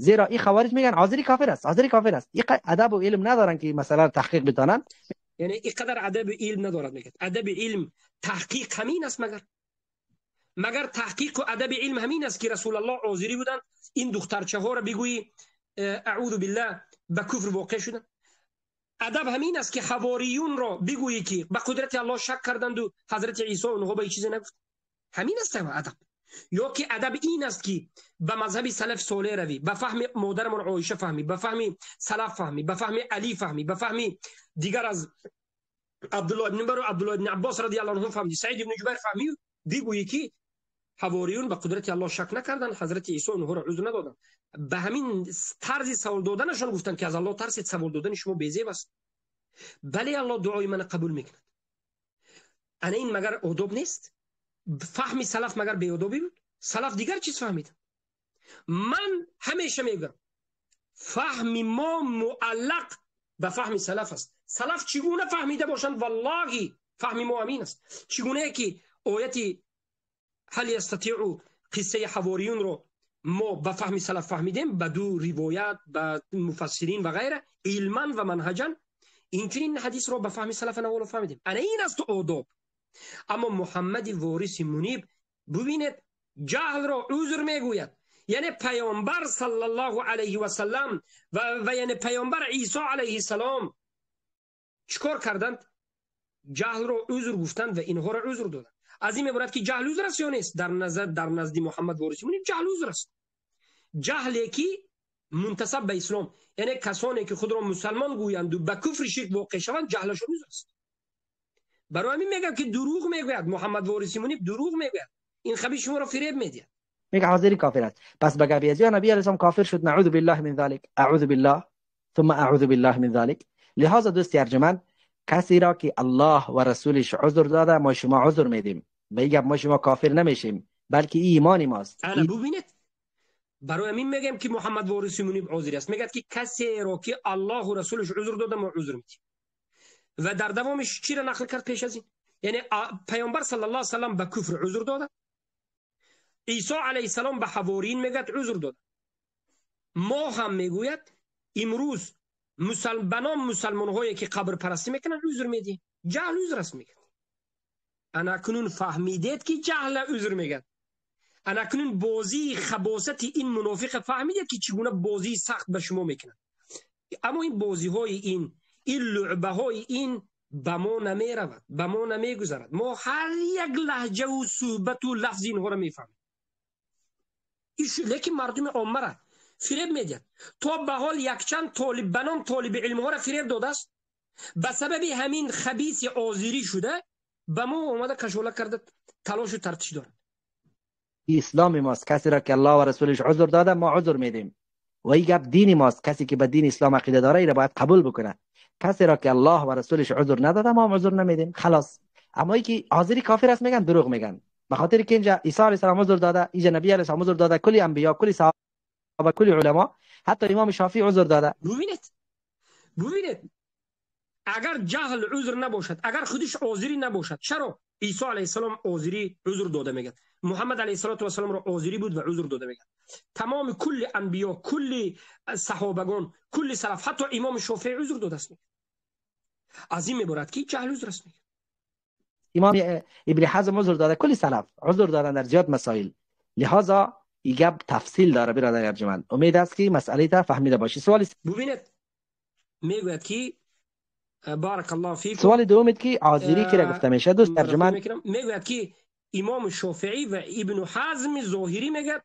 زیرا این خوارج میگن حاضری کافر است، حاضری کافر است. این ادب و علم ندارن که مثلا تحقیق بتانن. یعنی اینقدر ادب و علم ندارد میگه. ادب علم تحقیق همین است مگر؟ مگر تحقیق و ادب علم همین است که رسول الله حاضری بودند این دخترچه ها را بگویی اعوذ بالله به کفر واقع شدند؟ ادب همین است که حواریون را بگویی که به قدرت الله شک کردند و حضرت عیسی اونها به چیزی نگفت. همین است ادب. یا که ادب این است که به مذهب سلف صالح روی، به فهم مادرمان عایشه فهمی، به فهم سلف فهمی، به فهم علی فهمی، به فهم دیگر از عبدالله ابن عمر و عبدالله ابن عباس رضی الله عنهم فهمی، سعید ابن جبیر فهمی، بگویی که حواریون به قدرت الله شک نکردند، حضرت عیسی اونها را عذر ندادند. به همین طرز سوال دادنشان گفتند که از الله ترسید، سوال دادن شما بیزیب است. بله الله دعای من قبول میکند. انا این مگر آداب نیست؟ فهم سلف مگر بیادابی بود؟ سلف دیگر چیز فهمید. من همیشه میگم فهم ما معلق به فهم سلف است. سلف چگونه فهمیده باشند والله فهم ما امین است. چگونه که آیت هل یستطیع قصه حواریون رو ما به فهم سلف فهمیدیم، به دو روایت، به مفسرین و غیره، علما و منهجا، اینچنین حدیث رو به فهم سلف نوالو فهمیدیم. انا این است آداب. اما محمد وارث منیب ببینید جهل را عذر میگوید. یعنی پیامبر صلی الله علیه و سلم و یعنی پیامبر عیسی علیه السلام چیکار کردند؟ جهل رو عذر گفتند و اینها را عذر دادند. از این عبارت که جهل عذر است یا نیست؟ در نظر در نزد محمد وارث منیب جهل عذر است. جهلی که منتسب به اسلام، یعنی کسانی که خود را مسلمان گویند و به کفر شرک واقع شوند، جهلشون عذر است. برای همین میگم که دروغ میگوید محمد وارث منیب، دروغ میگوید. این خبیث شما را فریب میدهد. میگه حاضری کافر است. پس به گپ ازیا نبی علیه السلام کافر شد. نعوذ بالله من ذلک، اعوذ بالله ثم اعوذ بالله من ذلک. لهذا دوست ارجمند، کسی را که الله و رسولش عذر داده ما شما عذر میدیم. به این گپ ما شما کافر نمیشیم، بلکه ایمان ماست. انا ببینید، برای همین میگم که محمد وارث منیب عذر است. میگه که کسی را که الله و رسولش عذر داده ما عذر میدیم. و در دوامش چی را نقل کرد پیش از این؟ یعنی پیامبر صلی الله علیه و سلم به کفر عذر داده، عیسی علیه السلام به حوارین میگه عذر داده. ما هم میگوید امروز بنام مسلمان هایی که قبر پرستی میکنن عذر میدیم. جهل عذر است میگه. انا کنون فهمیدید که جهل عذر میگه. انا کنون بازی خباثت این منافق فهمیدید که چگونه بازی سخت به شما میکنن. اما این بازی های این لعبه های این به ما نمیرود، به ما نمیگذرد. ما هر یک لهجه و صحبت و لفظ اینها را میفهمیم. لیکن مردم عامه را فریب میدهد. تا به حال یکچند طالب بنام طالب علم ها را فریب داده است. به سبب همین خبیث آذری شده به ما آمده کشوله کرده، تلاش و ترتش دارد. اسلام ماست. کسی را که الله و رسولش عذر داده ما عذر میدیم. و این گپ دین ماست. کسی که به دین اسلام عقیده داره این را باید قبول بکنه. کسی را که الله و رسولش عذر نداده ما عذر نمیدیم، خلاص. اما ای که آذری کافر است میگن دروغ میگن، به خاطر که اینجا عیسی علیه السلام عذر داده، اینجا نبی علیه السلام عذر داده، کلی انبیا، کلی صحابه، کلی علما، حتی امام شافعی عذر داده. ببینید ببینید، اگر جهل عذر نباشد، اگر خودش آذری نباشد، چرا عیسی علیه السلام آذری عذر داده میگه؟ محمد علیه السلام را آذری بود و عذر داده میگه. تمام کل انبیا، کل صحابگان، کل سلف، حتی امام شافعی عذر داده است. از این میبرد که جهل عذر است. امام ابن حزم عذر داده، کل سلف عذر دادن در زیاد مسائل. لهذا این گپ تفصیل داره برادر ارجمند. امید است که مسئله تا فهمیده باشی. سوال ببینید میگوید که بارک الله فیکم. سوال دوم که آذری که را گفته میشه دوست ارجمند، میگوید که امام شافعی و ابن حزم ظاهری میگه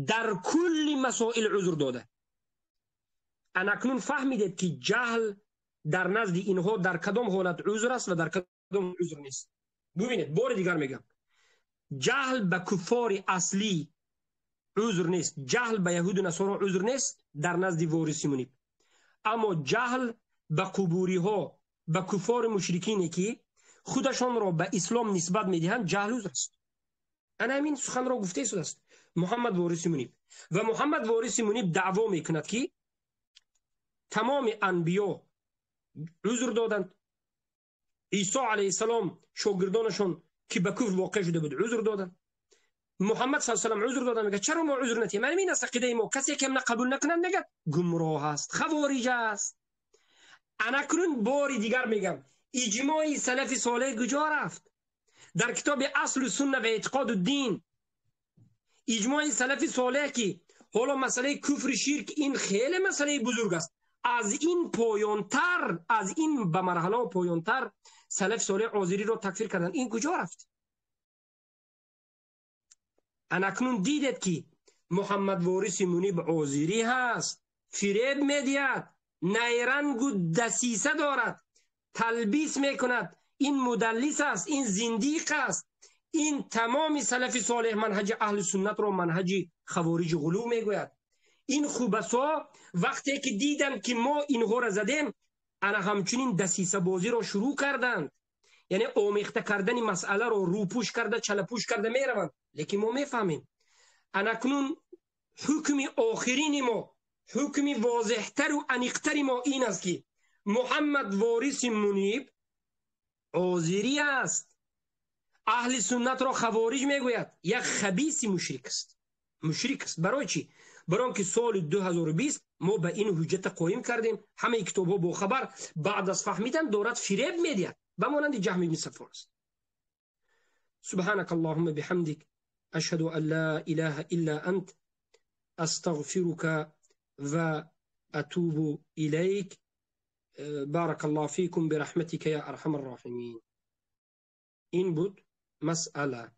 در کل مسائل عذر داده. انا اکنون فهمیدید که جهل در نزد اینها در کدام حالت عذر است و در کدام عذر نیست. ببینید بار دیگر میگم، جهل به کفار اصلی عذر نیست، جهل به یهود و نصارا عذر نیست در نزد وارث منیب. اما جهل به قبوری ها، به کفار مشرکینی که خودشان را به اسلام نسبت میدهند جهل عذر است. انا همین سخن را گفته است محمد وارث منیب. و محمد وارث منیب دعوا میکند که تمام انبیا عذر دادند، عیسی علیه السلام شاگردانشان که به کفر واقع شده بود عذر دادند، محمد صلی الله علیه و سلم عذر دادند. میگه چرا ما عذر ندیم؟ من این است عقیده ما. کسی که قبول نکنند میگه گمراه است، خوارج است. انا اکنون بار دیگر میگم اجماع سلف صالح کجا رفت؟ در کتاب اصل سنه و اعتقاد الدین اجماع سلف صالح که حالا مسئله کفر شرک این خیلی مسئله بزرگ است، از این پایانتر، از این به مرحله پایانتر سلف صالح آذری را تکفیر کردن. این کجا رفت؟ انا اکنون دیدید که محمد وارث منیب آذری هست، فریب میدهد، نیرنگ و دسیسه دارد، تلبیس میکند، این مدلس است، این زندیق است، این تمام سلف صالح منهج اهل سنت را منهج خوارج غلو میگوید. این خوبسا وقتی که دیدند که ما اینها را زدیم، انا همچنین دسیسه بازی را شروع کردند، یعنی آمیخته کردن مسئله را روپوش کرده، چلپوش کرده میروند. لیکن ما میفهمیم. انا کنون حکم آخرین ما، حکم واضحتر و عمیقتر ما این است که محمد وارث منیب آذری است، اهل سنت را خوارج میگوید، یک خبیث مشرک است. مشرک است برای چی؟ برای اینکه سال 2020 ما به این حجت قایم کردیم، همه کتاب ها با خبر بعد از فهمیدن دارد فریب میدهد، به مانند جهم بن صفوان است. سبحانك اللهم بحمدك، اشهد ان لا اله الا انت، أستغفرك وأتوب إليك. بارك الله فيكم برحمتك يا أرحم الراحمين. این بود مسئله.